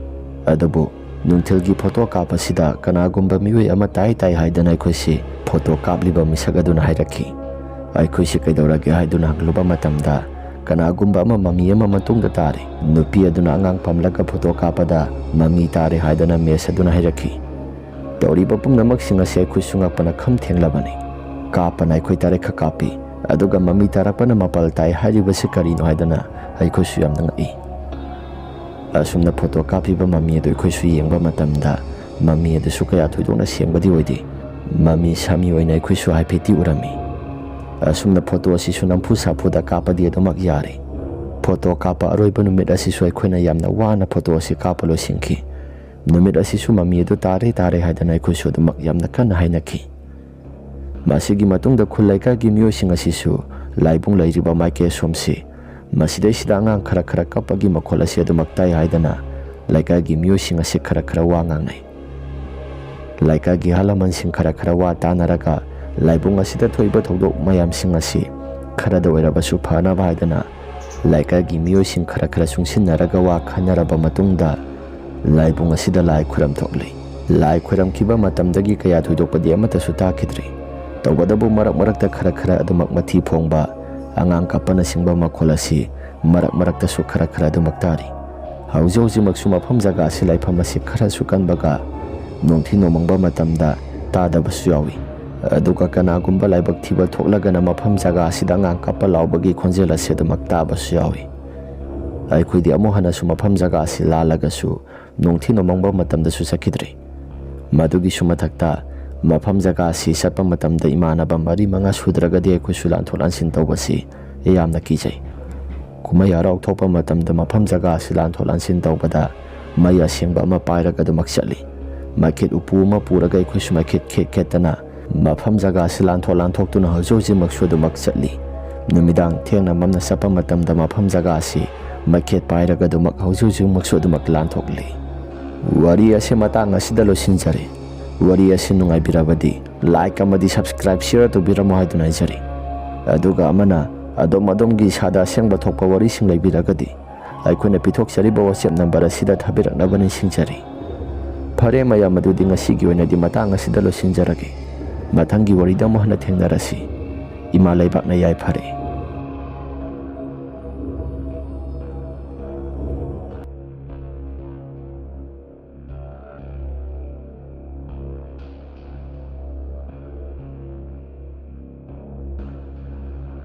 ꯑꯗꯨꯕꯨ ꯅꯨꯡꯊꯤꯜꯒꯤ ꯐꯣꯇꯣ ꯀꯥꯞꯄꯁꯤꯗ ꯀꯅꯥꯒꯨꯝꯕ ꯃꯤꯑꯣꯏ ꯑꯃ ꯇꯥꯏ ꯇꯥꯏ ꯍꯥꯏꯗꯅ ꯑꯩꯈꯣꯏꯁꯤ ꯐꯣꯇꯣ ꯀꯥꯞꯂꯤꯕ ꯃꯤꯁꯛ ꯑꯗꯨꯅ ꯍꯥꯏꯔꯛꯈꯤ꯫ ꯑꯩꯈꯣꯏꯁꯤ ꯀꯩꯗꯧꯔꯒꯦ ꯍꯥꯏꯗꯨꯅ ꯍꯪꯂꯨꯕ ꯃꯇꯝꯗ ꯀꯅꯥꯒꯨꯝꯕ ꯑꯃ ꯃꯃꯤ ꯑꯃ ꯃꯇꯨꯡꯗ ꯇꯥꯔꯦ꯫ ꯅꯨꯄꯤ ꯑꯗꯨꯅ ꯑꯉꯥꯡ ꯄꯝꯂꯒ ꯐꯣꯇꯣ ꯀꯥꯞꯄꯗ ꯃꯃꯤ ꯇꯥꯔꯦ ꯍꯥꯏꯗꯅ ꯃꯦꯁ ꯑꯗꯨꯅ ꯍꯥꯏꯔꯛꯈꯤ꯫ ꯇꯧꯔꯤꯕ ꯄꯨꯝꯅꯃꯛꯁꯤꯡ ꯑꯁꯤ ꯑꯩꯈꯣꯏꯁꯨ ꯉꯛꯄꯅ ꯈꯝ ꯊꯦꯡꯂꯕꯅꯤ꯫ ꯀꯥꯞꯄꯅ ꯑꯩꯈꯣꯏ ꯇꯔꯦꯠꯈꯛ ꯀꯥꯞꯄꯤ, ꯑꯗꯨꯒ ꯃꯃꯤ ꯇꯥꯔꯛꯄꯅ ꯃꯄꯥꯜ ꯇꯥꯏ ꯍꯥꯏꯔꯤꯕꯁꯤ ꯀꯔꯤꯅꯣ ꯍꯥꯏꯗꯅ ꯑꯩꯈꯣꯏꯁꯨ ꯌꯥꯝꯅ ꯉꯛꯏ꯫ ꯑꯁꯨꯝꯅ ꯐꯣꯇꯣ ꯀꯥꯞꯄꯤꯕ ꯃꯃꯤ ꯑꯗꯨ ꯑꯩꯈꯣꯏꯁꯨ ꯌꯦꯡꯕ ꯃꯇꯝꯗ ꯃꯃꯤ ꯑꯗꯨꯁꯨ ꯀꯌꯥ ꯊꯣꯏꯗꯣꯛꯅ ꯁꯦꯡꯕꯗꯤ ꯑꯣꯏꯗꯦ꯫ ꯃꯃꯤ ꯁꯥꯃꯤ ꯑꯣꯏꯅ ꯑꯩꯈꯣꯏꯁꯨ ꯍꯥꯏꯐꯦꯠꯇꯤ ꯎꯔꯝꯃꯤ꯫ ꯑꯁꯨꯝꯅ ꯐꯣꯇꯣ ꯑꯁꯤꯁꯨ ꯅꯝꯐꯨ ꯁꯥꯐꯨꯗ ꯀꯥꯞꯄꯗꯤ ꯑꯗꯨꯃꯛ ꯌꯥꯔꯦ꯫ ꯐꯣꯇꯣ ꯀꯥꯞꯄ ꯑꯔꯣꯏꯕ ꯅꯨꯃꯤꯠ ꯑꯁꯤꯁꯨ ꯑꯩꯈꯣꯏꯅ ꯌꯥꯝꯅ ꯋꯥꯅ ꯐꯣꯇꯣ ꯑꯁꯤ ꯀꯥꯞꯄ ꯂꯣꯏꯁꯤꯟꯈꯤ꯫ ꯅꯨꯃꯤꯠ ꯑꯁꯤꯁꯨ ꯃꯃꯤ ꯑꯗꯨ ꯇꯥꯔꯦ ꯇꯥꯔꯦ ꯍꯥꯏꯗꯅ ꯑꯩꯈꯣꯏꯁꯨ ꯑꯗꯨꯃꯛ ꯌꯥꯝꯅ ꯀꯟꯅ ꯍꯥꯏꯅꯈꯤ꯫ ꯃꯁꯤꯒꯤ ꯃꯇꯨꯡꯗ ꯈꯨꯜ ꯂꯩꯀꯥꯏꯒꯤ ꯃꯤꯑꯣꯏꯁꯤꯡ ꯑꯁꯤꯁꯨ ꯂꯥꯏꯕꯨꯡ ꯂꯩꯔꯤꯕ ꯃꯥꯏꯀꯩ ꯑꯁꯣꯝꯁꯤ, ꯃꯁꯤꯗꯩꯁꯤꯗ ꯑꯉꯥꯡ ꯈꯔ ꯈꯔ ꯀꯞꯄꯒꯤ ꯃꯈꯣꯜ ꯑꯁꯤ ꯑꯗꯨꯃꯛ ꯇꯥꯏ ꯍꯥꯏꯗꯅ ꯂꯩꯀꯥꯏꯒꯤ ꯃꯤꯑꯣꯏꯁꯤꯡ ꯑꯁꯤ ꯈꯔ ꯈꯔ ꯋꯥ ꯉꯥꯡꯅꯩ꯫ ꯂꯩꯀꯥꯏꯒꯤ ꯑꯍꯜ ꯂꯃꯟꯁꯤꯡ ꯈꯔ ꯈꯔ ꯋꯥ ꯇꯥꯅꯔꯒ ꯂꯥꯏꯕꯨꯡ ꯑꯁꯤꯗ ꯊꯣꯛꯏꯕ ꯊꯧꯗꯣꯛ ꯃꯌꯥꯝꯁꯤꯡ ꯑꯁꯤ ꯈꯔꯗ ꯑꯣꯏꯔꯕꯁꯨ ꯐꯅꯕ ꯍꯥꯏꯗꯅ ꯂꯩꯀꯥꯏꯒꯤ ꯃꯤꯑꯣꯏꯁꯤꯡ ꯈꯔ ꯈꯔ ꯆꯨꯡꯁꯤꯟꯅꯔꯒ ꯋꯥ ꯈꯟꯅꯔꯕ ꯃꯇꯨꯡꯗ ꯂꯥꯏꯕꯨꯡ ꯑꯁꯤꯗ ꯂꯥꯏ ꯈꯨꯔꯝ ꯊꯣꯛꯂꯤ꯫ ꯂꯥꯏ ꯈꯨꯔꯝꯈꯤꯕ ꯃꯇꯝꯗꯒꯤ ꯀꯌꯥ ꯊꯣꯏꯗꯣꯛꯄꯗꯤ ꯑꯃꯠꯇꯁꯨ ꯇꯥꯈꯤꯗ꯭ꯔꯤ꯫ ꯇꯧꯕꯇꯕꯨ ꯃꯔꯛ ꯃꯔꯛꯇ ꯈꯔ ꯈꯔ ꯑꯗꯨꯃꯛ ꯃꯊꯤ ꯐꯣꯡꯕ, ꯑꯉꯥꯡ ꯀꯞꯄꯅꯆꯤꯡꯕ ꯃꯈꯣꯜ ꯑꯁꯤ ꯃꯔꯛ ꯃꯔꯛꯇꯁꯨ ꯈꯔ ꯈꯔ ꯑꯗꯨꯃꯛ ꯇꯥꯔꯤ꯫ ꯍꯧꯖꯤꯛ ꯍꯧꯖꯤꯛꯃꯛꯁꯨ ꯃꯐꯝ ꯖꯒꯥ ꯑꯁꯤ ꯂꯥꯏꯐꯝ ꯑꯁꯤ ꯈꯔꯁꯨ ꯀꯟꯕꯒ ꯅꯣꯡꯊꯤ ꯅꯣꯡꯃꯪꯕ ꯃꯇꯝꯗ ꯇꯥꯗꯕꯁꯨ ꯌꯥꯎꯏ꯫ ꯑꯗꯨꯒ ꯀꯅꯥꯒꯨꯝꯕ ꯂꯥꯏꯕꯛ ꯊꯤꯕ ꯊꯣꯛꯂꯒꯅ ꯃꯐꯝ ꯖꯒꯥ ꯑꯁꯤꯗ ꯑꯉꯥꯡ ꯀꯞꯄ ꯂꯥꯎꯕꯒꯤ ꯈꯣꯟꯖꯦꯜ ꯑꯁꯤ ꯑꯗꯨꯃꯛ ꯇꯥꯕꯁꯨ ꯌꯥꯎꯏ꯫ ꯑꯩꯈꯣꯏꯗꯤ ꯑꯃꯨꯛ ꯍꯟꯅꯁꯨ ꯃꯐꯝ ꯖꯒꯥ ꯑꯁꯤ ꯂꯥꯜꯂꯒꯁꯨ ꯅꯣꯡꯊꯤ ꯅꯣꯡꯃꯪꯕ ꯃꯇꯝꯗꯁꯨ ꯆꯠꯈꯤꯗ꯭ꯔꯤ꯫ ꯃꯗꯨꯒꯤꯁꯨ ꯃꯊꯛꯇ ꯃꯐꯝ ꯖꯒꯥ ꯑꯁꯤ ꯆꯠꯄ ꯃꯇꯝꯗ ꯏꯃꯥꯟꯅꯕ ꯃꯔꯤ ꯃꯉꯥ ꯁꯨꯗ꯭ꯔꯒꯗꯤ ꯑꯩꯈꯣꯏꯁꯨ ꯂꯥꯟꯊꯣꯛ ꯂꯥꯟꯁꯤꯟ ꯇꯧꯕꯁꯤ ꯌꯥꯝꯅ ꯀꯤꯖꯩ꯫ ꯀꯨꯝꯍꯩ ꯍꯔꯥꯎ ꯊꯣꯛꯄ ꯃꯇꯝꯗ ꯃꯐꯝ ꯖꯒꯥ ꯑꯁꯤ ꯂꯥꯟꯊꯣꯛ ꯂꯥꯟꯁꯤꯟ ꯇꯧꯕꯗ ꯃꯩ ꯑꯁꯦꯡꯕ ꯑꯃ ꯄꯥꯏꯔꯒ ꯑꯗꯨꯃꯛ ꯆꯠꯂꯤ꯫ ꯃꯩꯈꯦꯠ ꯎꯄꯨ ꯑꯃ ꯄꯨꯔꯒ ꯑꯩꯈꯣꯏꯁꯨ ꯃꯩꯈꯦꯠ ꯈꯦꯠ ꯈꯦꯠꯇꯅ ꯃꯐꯝ ꯖꯒꯥ ꯑꯁꯤ ꯂꯥꯟꯊꯣꯛ ꯂꯥꯟꯊꯣꯛꯇꯨꯅ ꯍꯧꯖꯤꯛ ꯍꯧꯖꯤꯛꯃꯛꯁꯨ ꯑꯗꯨꯃꯛ ꯆꯠꯂꯤ꯫ ꯅꯨꯃꯤꯗꯥꯡ ꯊꯦꯡꯅ ꯃꯝꯅ ꯆꯠꯄ ꯃꯇꯝꯗ ꯃꯐꯝ ꯖꯒꯥ ꯑꯁꯤ ꯃꯩꯈꯦꯠ ꯄꯥꯏꯔꯒ ꯑꯗꯨꯃꯛ ꯍꯧꯖꯤꯛ ꯍꯧꯖꯤꯛꯃꯛꯁꯨ ꯑꯗꯨꯃꯛ ꯂꯥꯟꯊꯣꯛꯂꯤ꯫ ꯋꯥꯔꯤ ꯑꯁꯤ ꯃꯇꯥꯡ ꯑꯁꯤꯗ ꯂꯣꯏꯁꯤꯟꯖꯔꯦ꯫ ꯋꯥꯔꯤ ꯑꯁꯤ ꯅꯨꯡꯉꯥꯏꯕꯤꯔꯕꯗꯤ like ꯑꯃꯗꯤ subscribe, share ꯇꯧꯕꯤꯔꯝꯃꯣ ꯍꯥꯏꯗꯨꯅ ꯍꯥꯏꯖꯔꯤ꯫ ꯑꯗꯨꯒ ꯑꯃꯅ ꯑꯗꯣꯝ ꯑꯗꯣꯝꯒꯤ ꯏꯁꯥꯗ ꯑꯁꯦꯡꯕ ꯊꯣꯛꯄ ꯋꯥꯔꯤꯁꯤꯡ ꯂꯩꯕꯤꯔꯒꯗꯤ ꯑꯩꯈꯣꯏꯅ ꯄꯤꯊꯣꯛꯆꯔꯤꯕ WhatsApp number ꯑꯁꯤꯗ ꯊꯥꯕꯤꯔꯛꯅꯕ ꯅꯤꯡꯁꯤꯡꯖꯔꯤ꯫ ꯐꯔꯦ ꯃꯌꯥꯝ, ꯑꯗꯨꯗꯤ ꯉꯁꯤꯒꯤ ꯑꯣꯏꯅꯗꯤ ꯃꯇꯥꯡ ꯑꯁꯤꯗ ꯂꯣꯏꯁꯤꯟꯖꯔꯒꯦ꯫ ꯃꯊꯪꯒꯤ ꯋꯥꯔꯤꯗ ꯑꯃꯨꯛ ꯍꯟꯅ ꯊꯦꯡꯅꯔꯁꯤ꯫ ꯏꯃꯥ ꯂꯩꯕꯥꯛꯅ ꯌꯥꯏꯐꯔꯦ꯫